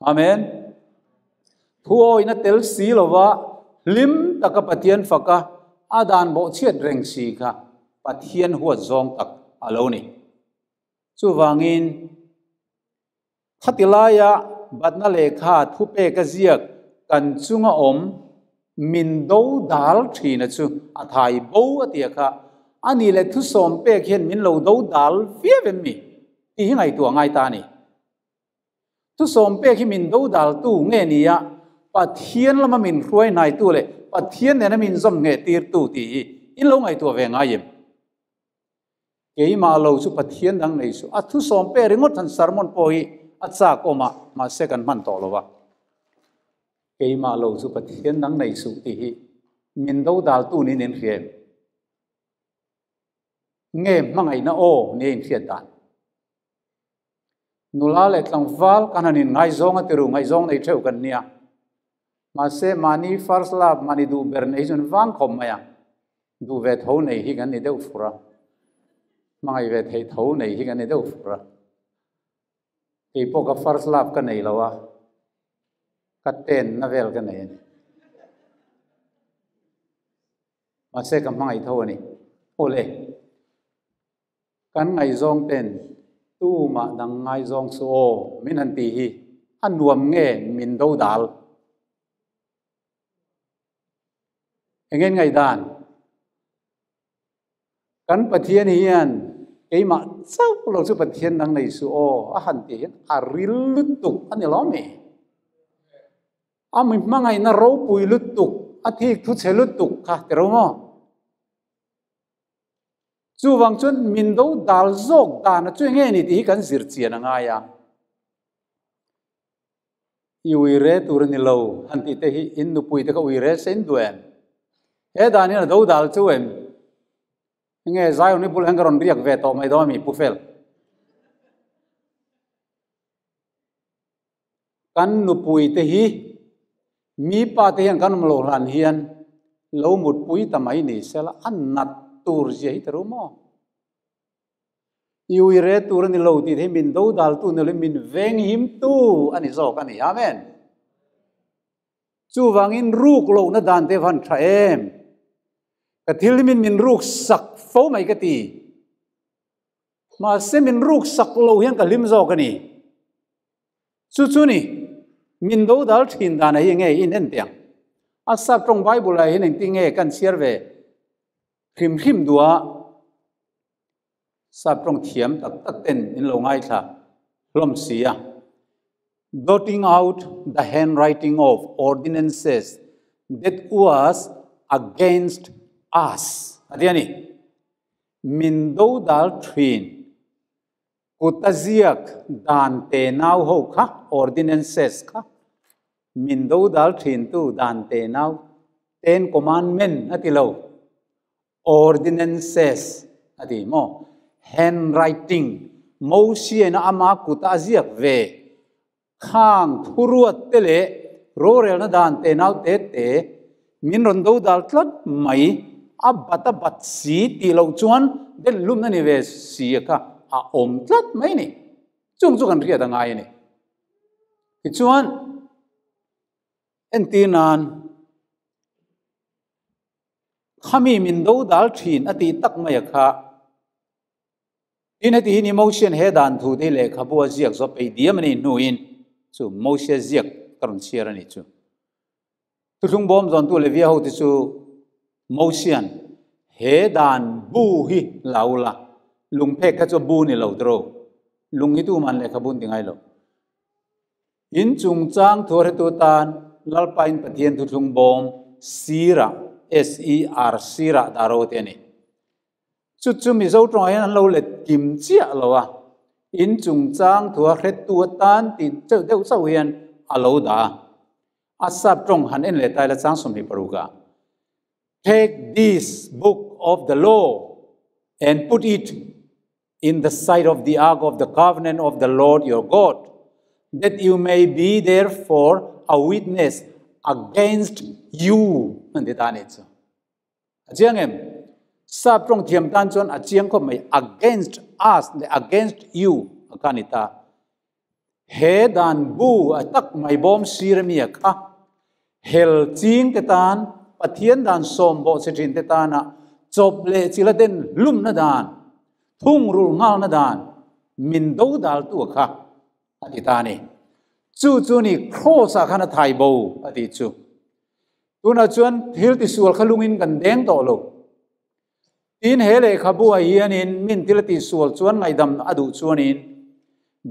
Amen. Thuawina tel si lova hlim taka Pathian faka a dan bawhchhiat reng si kha Pathian huat zawng tak a lo ni. Chuvangin khati laia batna lehkha thupek a ziak kan chunga awm min do dal thina chu a thai bo a tia kha a nih leh thusawm pek hian min lo do dal viau em mi tih hi ngaihtuah ngai ta a ni. Thusawm pek hi min do dal tu nge nia Pathian lama min hruai hnai tu leh Pathian nena min zawm ngheh tir tu tih hi in lo ngaihtuah ve ngai em? Keimah lo chu Pathian dang nei suh. A thusawm pek ringawt han sermon pawh hi a chak awm a, mahse kan hman tawh lo va. Keimah lo chu Pathian dang nei suh tih hi min do daltu niin in hria em? Nge hmangaihna aw nia in hriat dan? Nula leh tlangval kan han in ngaizawng a ti ru, ngaihzawng nei theuh kan nia. Mahse mahni first love, mahni duh ber nei hi chuan vang khawp mai a, duh ve tho nei hi kan ni deuh fur a. Hmangaih ve theih tho nei hi ka ni deuh fur a. Kei pawh ka first love ka nei lo a, ka ten na vel ka nei a ni. Mahse ka hmangaih tho a ni. Awle, kan ngaihzawng ten tumah dang ngaizawng chu aw min han tih hi a nuam nge min do dal? Enge ngaihdan? Kan Pathian hian keimah chauh lo chu Pathian dang nei suh aw a han tih hian a ril lutuk a ni lo mi? A mi hmangaihna ropui lutuk, a thik thu chhe lutuk kha ti ro maw? Chuvang chuan min do dal zawk dan a chu enge ni tih hi kan zir chian a ngai a. I ui re tur a ni lo han tih te hi in nupui te kha ui re se in duh em? He dan hian a do dal chu em? Nge Zion hi bul hian ka rawn riak ve tawh mai dawn a mi Pu Fel? Kan nupui te hi mi pa te hian kan awm lo hlan hian lo mutpui ta mai ni sela a nat tur zia hi ta ru maw? I ui re tur a ni lo tih hi min dodaltu ni loin min venghimtu a ni zawk a ni. Amen. Chuvangin ruk lohna dan te van tha em? Ka thil hi min min ruk sak fo mai ka ti. Mahse min ruk sak lo hian ka hlim zawk a ni. Chu chu ni, min dodal thin dan a hi nge in en tiang. A sap tawng Bible ah hian engtin nge kan chhiar ve hrim hrim duh a? Sap tawng thiam tak tak ten in lo ngaithla hlawm si a. Blotting out the handwriting of ordinances that was against us a ti a ni. Min dodal thin kut a ziak dan te nau ho kha, ordinances kha, min dodal thin tu dan te nau, Ten Commandment a ti lo. Ordinances a ti maw? Handwriting, Mosiaina ama kuta a ziak ve khang thuruat te leh rorelna dan te nau te te min rawn do dal tlat mai, a bat a bat si tih loh chuan den lumna ni ve si kha a awm tlat mai ni. Chung chu kan hriat a ngai a ni. Tichuan, entir nan Khami min do dal thin a tih tak mai a kha. Tin heti hi ni Mosian he dan thu te hi lehkhabu a ziak zawh peih diam a nih hnuin chu Mosia ziak ka rawn chhiar a nih chu. Thuthlung bawm zawntu Levia hote chu Mosian he dan bu hi la ula, lungphek kha chu bu ni lo tiraw, lung hi tuman lehkhabu an ti ngai lo. In chungchang thuahretu tan Lalpain Pathian thuthlung bawm sirah, SER, sirah dah ro te a ni. Chu chu Mizo tawngah hian an lo let kim chiah lo a, in chungchang thuahretu atan tih cheuh deuh chauh hian a lo dah a. A sap tawng han en leh ta ila chang 26 ah, Take this book of the law and put it in the sight of the ark of the covenant of the Lord your God, that you may be therefore a witness against you. An ti ta ni chu. A chiang em? Sap tawng thiam tan chuan a chiang khawp mai against us leh against you a kha ni ta. He dan bu a tak mai bawm sir ami a kha hel ching te tan Pathian dan sawm bawh che thin te tana chawp leh chila den hlumna dan thungrul nghalna dan min do dal tu a kha a ti ta ni. Chu chu ni cross ah khan a thai bo a ti chu. Tunah chuan thil tisual kha lungin kan deng tawh lo. Tin he lehkhabu ah hianin min thil a tihsual chuan ngaihdam a duh chuanin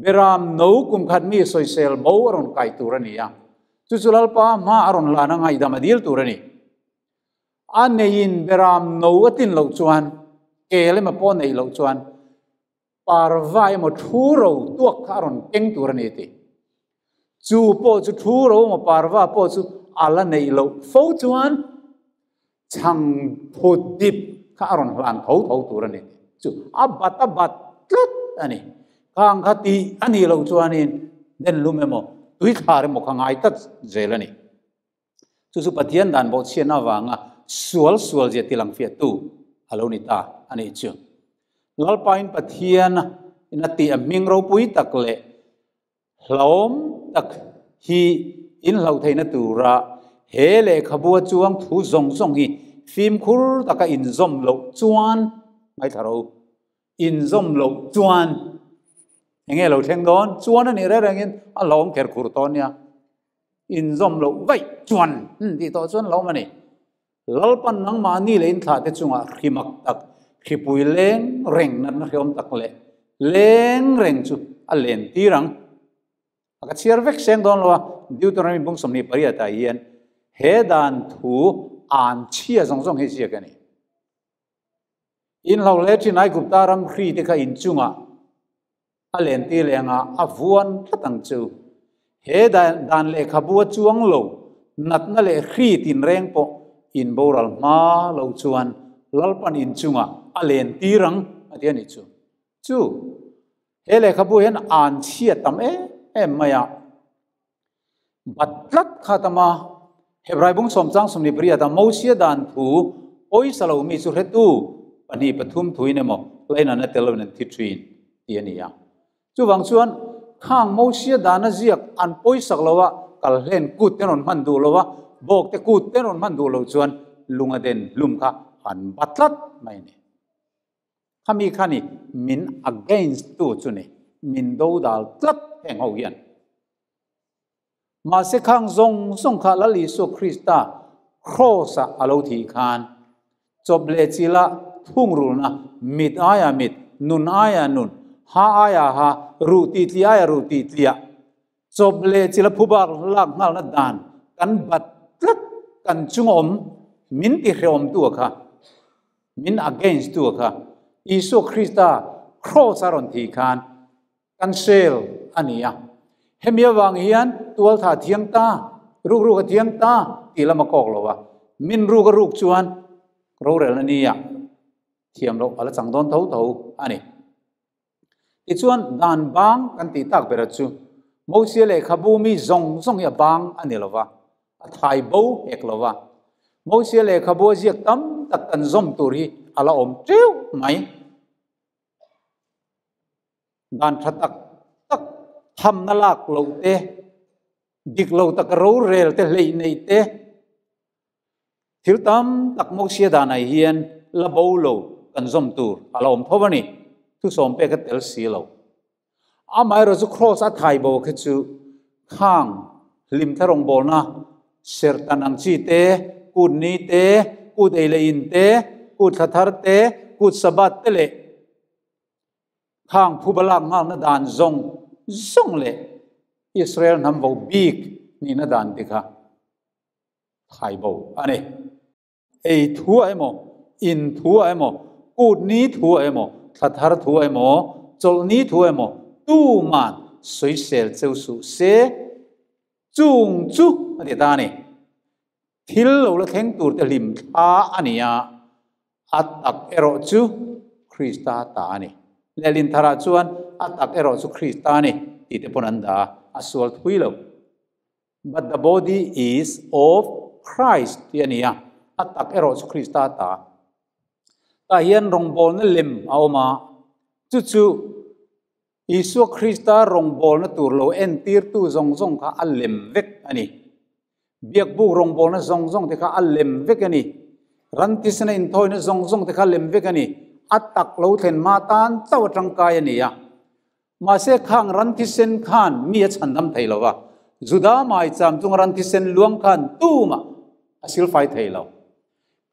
Beram no kum khat mi sawisel bo a rawn kai tur a ni a. Chu chu Lalpa hma a rawn hlan a ngaihdam a dil tur a ni. A neiin Beram no a tin loh chuan, kel emaw pawh neih loh chuan parva emaw thu ro tuak kha a rawn keng tur a ni tih. Chu pawh chu thu ro emaw parva pawh chu a la neih loh fo chuan chhang phut dip kha a rawn hlan tho tho tur a ni tih. Chu a bat a bat tlat a ni. Khang kha tih a nih loh chuanin den lum emaw tui thlar emaw kha ngai tlat zel a ni. Chu chu Pathian dan bawhchhiatna avanga sual sual zia ti langfiahtu a lo ni ta a nih chu. Lalpain Pathian in a tih a hming ropui tak leh hlauhawm tak hi in hlauh theihna tura he lehkhabua chuang thu zawng zawng hi fimkhur taka inzawm loh chuan ngaithla ro inzawm loh chuan enge lo thleng dawn chuan a nih reng rengin a hlauhawm kher khur tawn nia inzawm loh vaih chuan tih tawh chuan hlauhawm a ni. Lalpan nangmahni leh inthlahte chungah hrimak tak, hripui leng reng natna hreawm tak leh leng reng chu a len tir ang. A ka chhiar vek seng dawn lo a, Deuteronomy bung 28 ah hian he dan thu an chhia zawng zawng hi ziak a ni. Inhlo leh thin Aigupta ram hri te kha inchungah a len tir leh anga a vuan tlat ang chu. He dan lehkhabu a chuang lo, natna leh hri tinreng pawh in boral hma lo chuan Lalpan inchungah a len tir ang a ti a nih chu. Chu he lehkhabu hian an chhia tam em em mai a. Bat tlat kha tam a, Hebrai bung sawmchang 28 a Mosia dan thu pawisa lo mi chu hretu pahnih pathum thuin emaw lain an a tel loin an thi thin tih a ni a. Chuvang chuan khang Mosia dana ziak an pawisak lo a, kal hlen kut te rawn hman duh lo a, bawk te kut te rawn hman duh lo chuan lunga den hlum kha an bat tlat mai a ni. Khami kha ni min against tu chu ni, min dodal tlat heng ho hian. Mahse khang zawng zawng kha Lal Isua Krista Kraws-ah a lo thih khan chawp leh chila thungrulna mit aia mit, nun aia nun, ha aia ha, ruh tih tliah aia ruh tih tliah, chawp leh chila phubak lak nghalna dan kan bat tlat kan chunga awm min tihrehawmtu a kha, min against tu a kha Isua Krista Kraws-a rawn thih khan Kan sel a ni a. Hemi avang hian tualtha a thiang ta, rukruk a thiang ta tih lam a kawk lo a. Min ruk a ruk chuan rorelna nia thiam loh a la chang dawn tho tho a ni. Tichuan dan bang kan tih tak bera chu Mosia lehkhabu mi zawng zawng hi a bang a ni lo va, a thai bo hek lo va. Mosia lehkhabu a ziak tam tak kan zawm tur hi a la awm teuh mai. Dan tha tak tak thamna lak lo te, dik lo tak rorel te, hleih nei te, thil tam tak Mosia danah hian la bo lo kan zawm tur a la awm tho a ni. Thusawm pek a tel si lo. Amaherawhchu chu Kraws a thai bo khi chu khang hlim thlarawng bawlna serhtan ang chi te, kut ni te, kut ei leh in te, kut thla thar te, kut Sabbath te leh khang phuba lak nghalna dan zawng zawng leh Israel hnam vo bik nihna dan te kha thai bo a ni. Ei thu ah emaw, in thu ah emaw, kut ni thu ah emaw, thla thar thu ah emaw, chawlh ni thu ah emaw tuman sawisel cheu suh se, chung chu a ti ta a ni. Thil lo la thleng tur te hlim thla a ni a, a tak erawh chu Krista ta a ni. Lehlin tharah chuan a tak erawh chu Krista a ni tih te pawn an dah a, a sual thui lo. But the body is of Christ tih a ni a, a tak erawh chu Krista ta. Tah hian rawngbawlna lem a awm a, chu chu Isua Krista rawngbawlna tur lo entirtu zawng zawng kha a lem vek a ni. Biakbuk rawngbawlna zawng zawng te kha a lem vek a ni. Rantisena inthawina zawng zawng te kha a lem vek a ni. A tak lo thlen hma tan chauh a tangkai a ni a. Mahse khang ran thisen khan mi a chhandam thei lo va, Juda maicham chunga ran thisen luang khan tumah a silfai thei lo.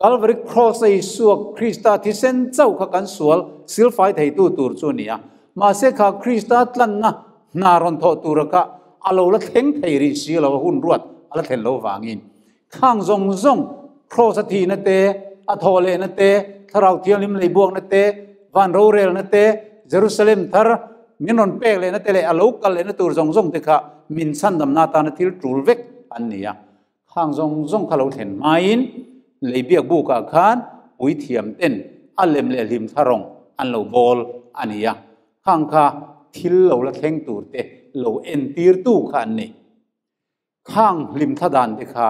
Calvary Cross a Isua Krista thisen chauh kha kan sual silfai theitu tur chu a ni a. Mahse kha Krista tlanna hna rawn thawh tura kha a lo la thleng thei rih si lo a, hun ruat a la thlen lo vangin. Khang zawng zawng Cross a thihna te, a thawh lehna te, Thlarau Thianghlim leibuakna te, van rorelna te, Jerusalem thar min rawn pek lehna te leh a lo kal lehna tur zawng zawng te kha min chhandamna atana thil tul vek an ni a. Khang zawng zawng kha lo thlen hmain leibiak bukah khan puithiam ten a lem leh hlim thla rawng an lo bawl a ni a. Khang kha thil lo la thleng tur te lo entirtu kha an ni. Khang hlim thla dan te kha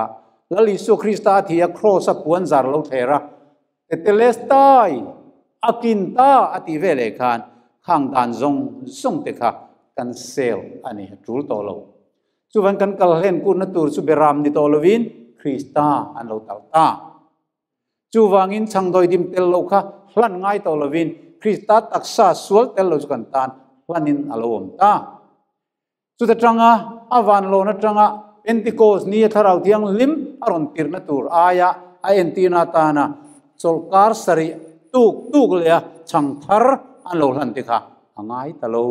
Lal Isua Krista a thi a, Kraws a puan zar lo thler a, Tetelestai! A kin ta a tih ve leh khan khang dan zawng zawng te kha kan sel a ni, a tul tawh lo. Chuvan kan kal hlen kutna tur chu beram ni tawh lovin Krista an lo tal ta. Chuvangin chhangdawi dim tel lo kha hlan ngai tawh lovin Krista taksa sual tel lo chu kan tan hlanin a lo awm ta. Chuta tanga a van lawn atanga Pentecost ni a Thlarau Thianghlim a rawn tirhna tur aia a entirna atana chawlhkar sarih tuk tuk leh a chhang thar an lo hlan te kha a ngai ta lo.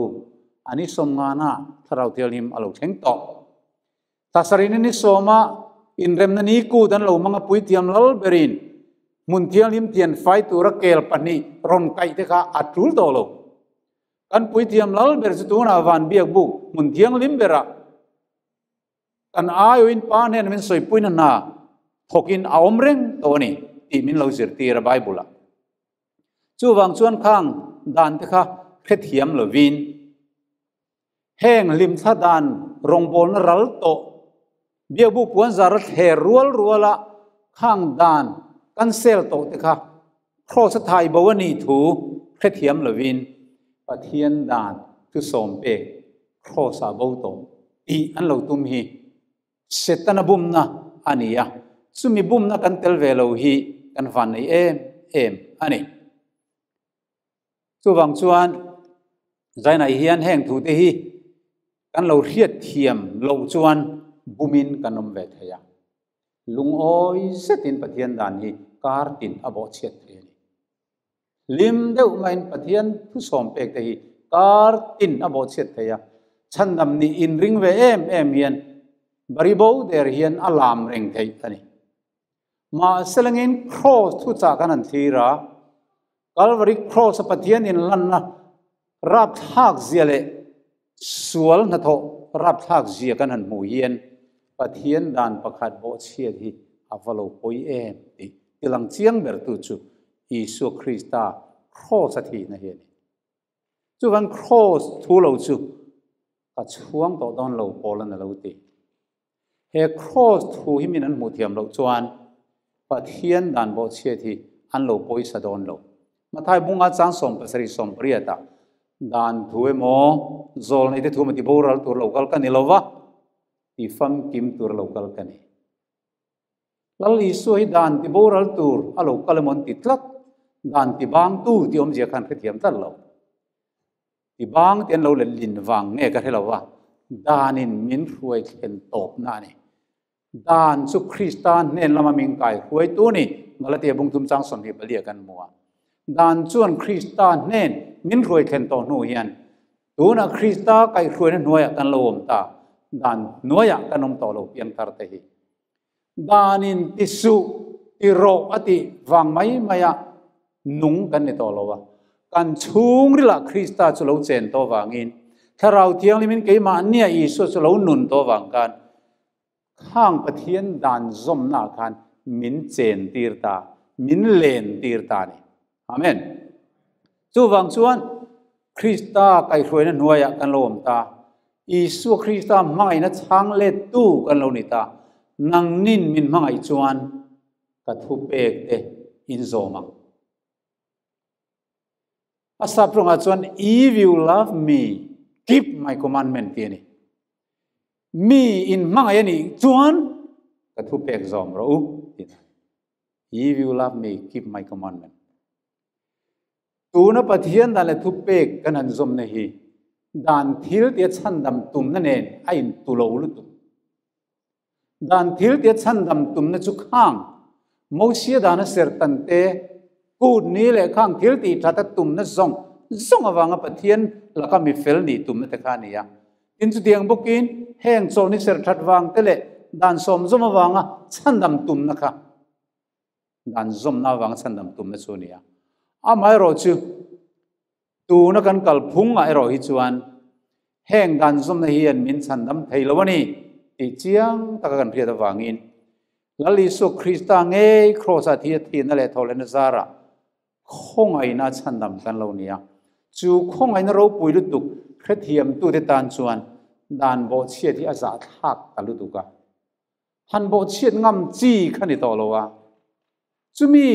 A ni sawmngana Thlarau Thianghlim a lo thleng tawh. Thla sarih ni ni sawma inremna ni kut an lo hmang a puithiam lal berin hmun thianghlim thian fai tura kel pahnih rawn kaih te kha a tul tawh lo. Kan puithiam lal ber chu tunah van biak buk hmun thianghlim berah kan aiawin Pa hnena min sawipuina hna thawkin a awm reng tawh a ni tih min lo zirtir a Bible-ah. Chuvang chuan khang dan te kha hrethiam lovin heng hlimthla dan rawngbawlna ral tawh biakbuk puanzar a thler rual ruala khang dan kan sel tawh te kha Kraws a thai bo a nih thu hrethiam lovin Pathian dan thusawm pek Kraws ah bo tawh tih an lo tum hi Setana bumna a ni a, chumi bumna kan tel ve lo hi kan van nei em em a ni. Chuvang chuan Zainai hian heng thute hi kan lo hriat thiam loh chuan bumin kan awm ve thei a. Lungawi zetin Pathian dan hi kar tin a bawhchhiat thei a ni. Hlim deuh maiin Pathian thusawm pek te hi kar tin a bawhchhiat thei a. Chhandam nih inring ve em em hian baribo der hian a lam reng theih a ni. Mahse langin Kraws thuchah kan han thlir a, Kalvari Kraws a Pathian inlanna rapthlak zia leh sual hnathawh rapthlak zia kan han hmuh hian Pathian dan pakhat bawhchhiat hi a va lo pawi em tih tilang chiang bertu chu Isua Krista Kraws a thihna hi a ni. Chuvan Kraws thu lo chu ka chhuang tawh dawn lo Paul-an a lo ti. He Kraws thu hi min an hmuh thiam loh chuan Pathian dan bawhchhiat hi an lo pawisa dawn lo. Mathai bunga chang 77 ah dan thu emaw zawlnei te thu emaw ti boral tur lo kal ka ni lo va, ti famkim tur lo kal ka ni. Lal Isua hi dan ti boral tur a lo kal emaw an ti tlat, dan ti bangtu tih awmzia khan hrethiam tlat lo. Ti bang te an lo let lin vang nge ka hre lo va, danin min hruai thlen tawpna a ni. Dan chu Krista hnen lama min kai hruaitu a ni, Galatia bungthum chang 24 kan hmu a. Dan chuan Krista hnen min hruai thlen tawh hnu hian tunah Krista kaihhruaina hnuaiah kan lo awm ta, dan hnuaiah kan awm tawh lo piangthar te hi. Danin ti suh, ti rawh a tih vang mai maia nung kan ni tawh lo a. Kan chhungrilah Krista chu lo chen tawh vangin, Thlarau Thianghlimin keimahnia Isua chu lo nun tawh vang khan, khang Pathian dan zawmnaah khan min chen tir ta, min len tir ta a ni. Amen. Chuvang chuan Krista kaihhruaina hnuaiah kan lo awm ta. Isua Krista hmangaihna chhang lettu kan lo ni ta. Nangnin min hmangaih chuan ka thu pek te in zawm ang. A sap rawngah chuan if you love me, keep my commandment ti a ni. Mi in hmangaih a nih chuan ka thu pek zawm rawh u ti a ni. If you love me, keep my commandment. Tuna Pathian dan leh thupek kan han zawmna hi dan thil tia chhandam tumna nen a intu lo lutuk. Dan thil tia chhandam tumna chu khang Mosia dana sertan te kut ni leh khang thil tih that a tumna zawng zawng avanga Pathian laka mi fel nih tumna te kha a ni a. Tin chutiang bawkin heng chawlhni ser that vang te leh dan sawm zawm avanga chhandam tumna kha dan zawmna avanga chhandam tumna chu a ni a. Amaherawh chu tuna kan kalphungah erawh hi chuan heng dan zawmna hian min chhandam thei lo a ni tih chiang taka kan hriat avangin Lal Isua Krista ngei Kraws-ah thi a thihna leh thawhlehna zarah Khawngaihna chhandam kan lo ni a, chu khawngaihna ropui lutuk hrethiamtute tan chuan dan bawhchhiat hi a zahthlak ta lutuk a. Han bawhchhiat ngam chi kha ni tawh lo a. Chumi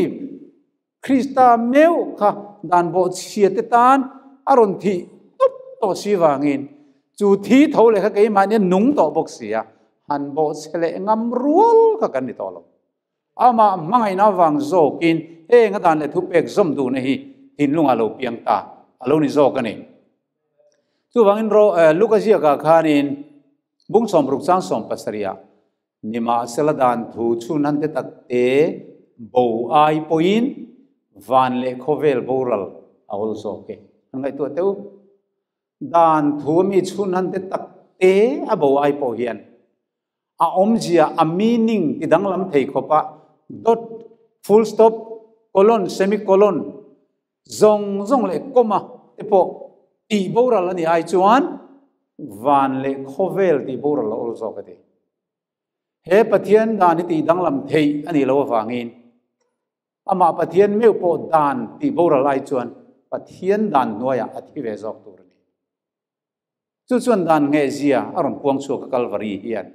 Krista meuh kha dan bawhchhia te tan a rawn thih tawp tawh si vangin chu thi tho leh kha keimahni a nung tawh bawk si a, han bawhchhe leh ngam rual kha kan ni tawh lo. Amah hmangaihna avang zawkin heng a dan leh thupek zawm duhna hi thinlungah lo piang ta a lo ni zawk a ni. Chuvangin Luka ziakah khanin bung sawmruk chang sawm pasarihah Nimahsela dan thu chhun han te tak te bo ai pawhin van leh khawvel boral a awl zawk e. An ngaihtuah teuh. Dan thu ami chhun han te tak te a bo ai pawh hian a awmzia, a meaning ti danglam thei khawpa dot, full stop, colon, semicolon zawng zawng leh comma te pawh tih boral a nih ai chuan van leh khawvel tih boral a awl zawk a ti. He Pathian dan hi tih danglam theih a nih loh avangin amah Pathian meuh pawh dan tih boral ai chuan Pathian dan hnuaiah a thi ve zawk tur a ni. Chu chuan dan nghehzia a rawn puang chhuak a Kalvari hian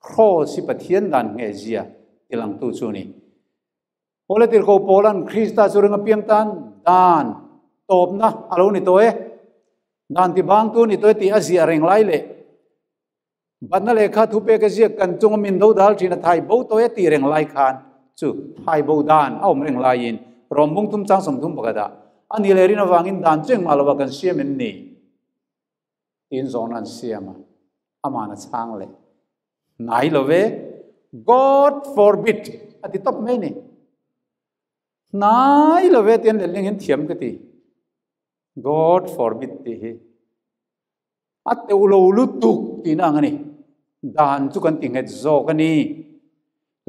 Kraws hi Pathian dan nghehzia tilangtu chu a ni. Pawla tirhkoh Paula'n Krista chu ring apiang tan dan tawpna a lo ni tawh e, dan tibangtu a ni tawh e tih a ziah reng lai leh batna lehkha thupek a ziak kan chunga min do dal thin a thai bo tawh e tih reng lai khan chu thai bo dan a awm reng laiin Rom bung tum chang 30 pakhatah a ni leh rin avangin dan chu engmah lovah kan siam em ni? Tiin zawhna an siam a, aman a chhang leh hnai lo ve, God forbid a ti tawp mai ni. Hnai lo ve tian letling hian thiam ka ti. God forbid tih hi a teuh lo lutuk tihna ang a ni. Dan chu kan ti nghet zawk a ni.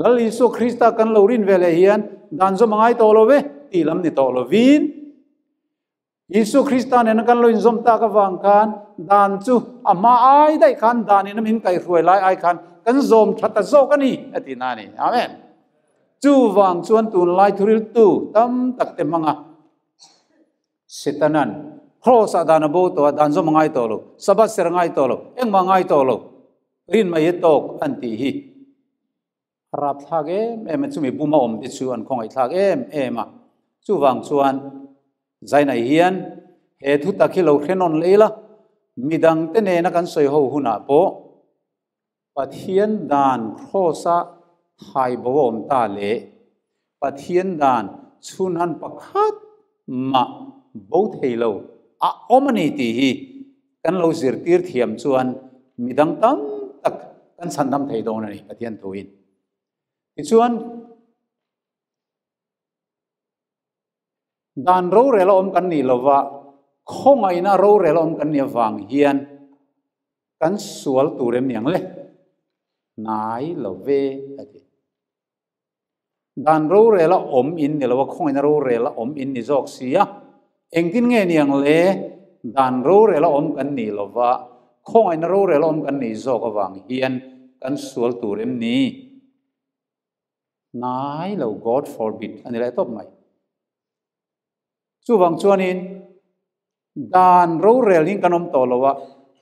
Lal Isua Krista kan lo rin ve leh hian dan zawm a ngai tawh lo ve tih lam ni tawh lovin Isua Krista nena kan lo inzawm tak avang khan dan chu a hma ai daih khan dan in a min kaihhruai lai ai khan kan zawm tha ta zawk a ni a ti na a ni. Amen. Chuvang chuan tunlai thuriltu tam tak te hmanga Setanan Kraws ah dan a bo tawh a, dan zawm a ngai tawh lo, Sabbath ser a ngai tawh lo, engmah a ngai tawh lo, rin mai hi tawk an tih hi A rapthlak em em a, chumi buma awm te chu an khawngaihthlak em em a. Chuvang chuan Zainai hian he thu tak hi lo hrenawn leh ila, midangte nena kan sawi ho hunah pawh Pathian dan Kraws-a thai bo a awm ta leh Pathian dan chhunhan pakhat mah bo thei lo a awm a ni tih hi kan lo zirtir thiam chuan midang tam tak kan chhandam thei dawn a ni Pathian thuin. Tichuan, dan rorel a awm kan nih lova, khawngaihna rorel a awm kan nih avang hian kan sual tur em ni ang le? Hnai lo ve a ti. Dan rorel a awm in ni lo a, khawngaihna rorel a awm in ni zawk si a. Engtin nge ni ang le? Dan rorel a awm kan nih lo va, khawngaihna rorel a awm kan nih zawk avang hian kan sual tur em ni? Hnai lo, God forbid, a ni leh tawp mai. Chuvang chuanin dan rorel in kan awm tawh lo a,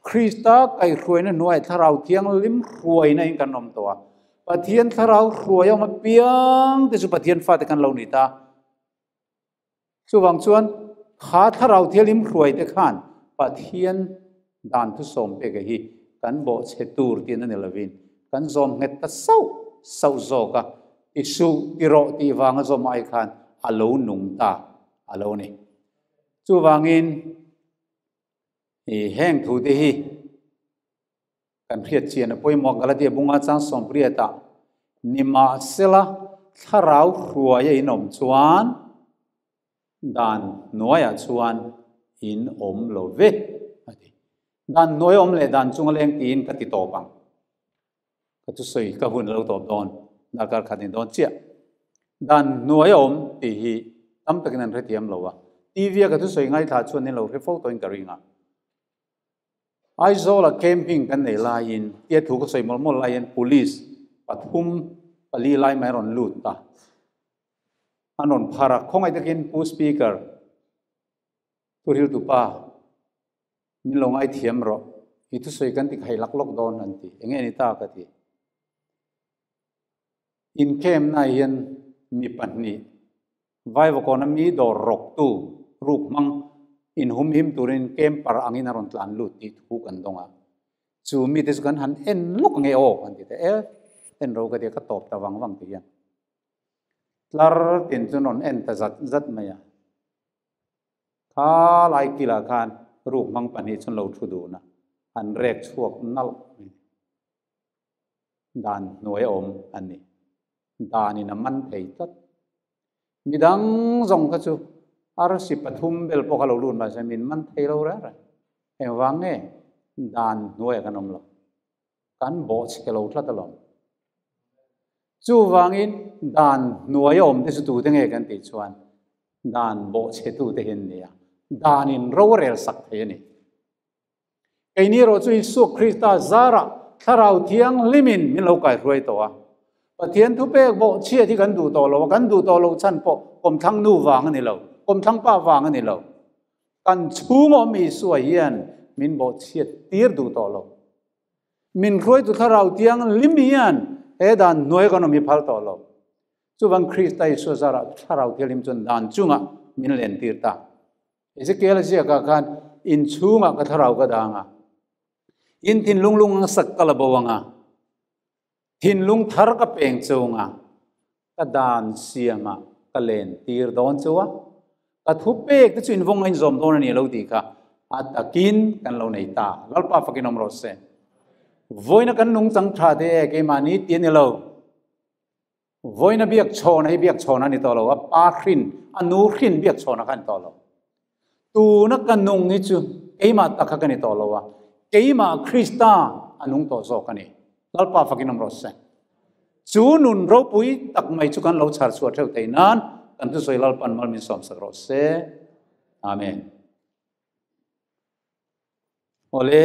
Krista kaihhruaina hnuaiah Thlarau Thianghlim hruaina in kan awm tawh a. Pathian Thlarau hruai a awm apiang te chu Pathian fate kan lo ni ta. Chuvang chuan kha Thlarau Thianghlim hruai te khan Pathian dan thusawm pek a hi kan bawhchhe tur tihna ni lovin kan zawm nghet ta sauh sauh zawk a. I suh ti rawh tih vanga zawm ai khan a lo nung ta a lo ni. Chuvangin i heng thu te hi kan hriat chian a pawimawh Galatia bunga chang sawmriatah nimahsela thlarau hruaia in awm chuan dan hnuaiah chuan in awm lo ve a ti. Dan hnuai awm leh dan chunga leng tiin ka ti tawp ang. Ka thusawi ka hun lo tawp dawn, darkar khat ni dawn chiah. Dan hnuai a awm tih hi tam takin an hrethiam lo a, TV a ka thusawi ngaithla chuan in lo hre fo tawhin ka ring a. Aizawl a camping kan nei laiin tia thu ka sawi mawlh mawlh laiin police pathum pali lai mai rawn lut ta. An rawn phar a, khawngaih takin Pu Speaker, Thuhriltupa, Min lo ngaithiam rawh, i thusawi kan ti khai lak lawk dawn an ti. Enge ni ta ka ti. Inkhemna hian mi pahnih. Vaivakawn a mi dawr rawktu ruk hmang inhumhim turin camper angin a rawn tlan lut tih thu kan dawng a. Chu mite chu kan han en lawk nge aw kan ti ta e, en ro ka tia ka tawp ta vang vang ti hian tlar tin chu rawn en ta zat zat mai a. Kha lai kilah khan ruk hmang pahnih chu an lo thu dun a, an rek chhuak nalh mai. Dan hnuai a awm an ni. Danin a man thei tlat. Midang zawng kha chu arsi pathum bel pawh kha lo lut mahse min man thei lo reng reng. Engvang nge dan hnuaiah kan awm lo? Kan bawh chhe lo tlat alawm. Chuvangin dan hnuaia awm te chu tute nge kan tih chuan dan bawh chhetute hi an ni a, danin ro a rel sak thei a ni. Keini erawh chu Isua Krista zarah Thlarau Thianghlimin min lo kaihruai tawh a. Pathian thupek bawh chhiat hi kan duh tawh lo a, kan duh tawh loh chhan pawh kawmthlang nu vang a ni lo, kawmthlang pa vang a ni lo. Kan chhung awm Isua hian min bawh chhiat tir duh tawh lo. Min hruaitu Thlarau Thianghlim hian he dan hnuai kan awm hi phal tawh lo. Chuvang Krista Isua zarah Thlarau Thianghlim chuan dan chungah min lentir ta. Ezekiel a ziakah khan inchhungah ka thlarau ka dang a, in thinlung lung ang sak ka la bo ang a, thinlung thar ka peng chung a, ka dan siamah ka len tir dawn chu a, ka thu pek te chu in vawng a inzawm dawn a ni lo tih kha a takin kan lo nei ta. Lalpa fakin awm rawh se. Vawiina kan nungchang tha te e keimahni ti a ni lo. Vawiina biak chhawn hi biak chhawn a ni tawh lo, a pa hrin, a nu hrin biak chhawn a kha a ni tawh lo. Tuna ka nung hi chu keimah tak kha ka ni tawh lo a, keimah Krista a nung tawh zawk a ni. Lalpa fakin awm rawh se. Chu nun ropui tak mai chu kan lo chhar chhuah theuh thei nan kan thusawi Lalpan mal min sawmsak rawh se. Amen. Awle.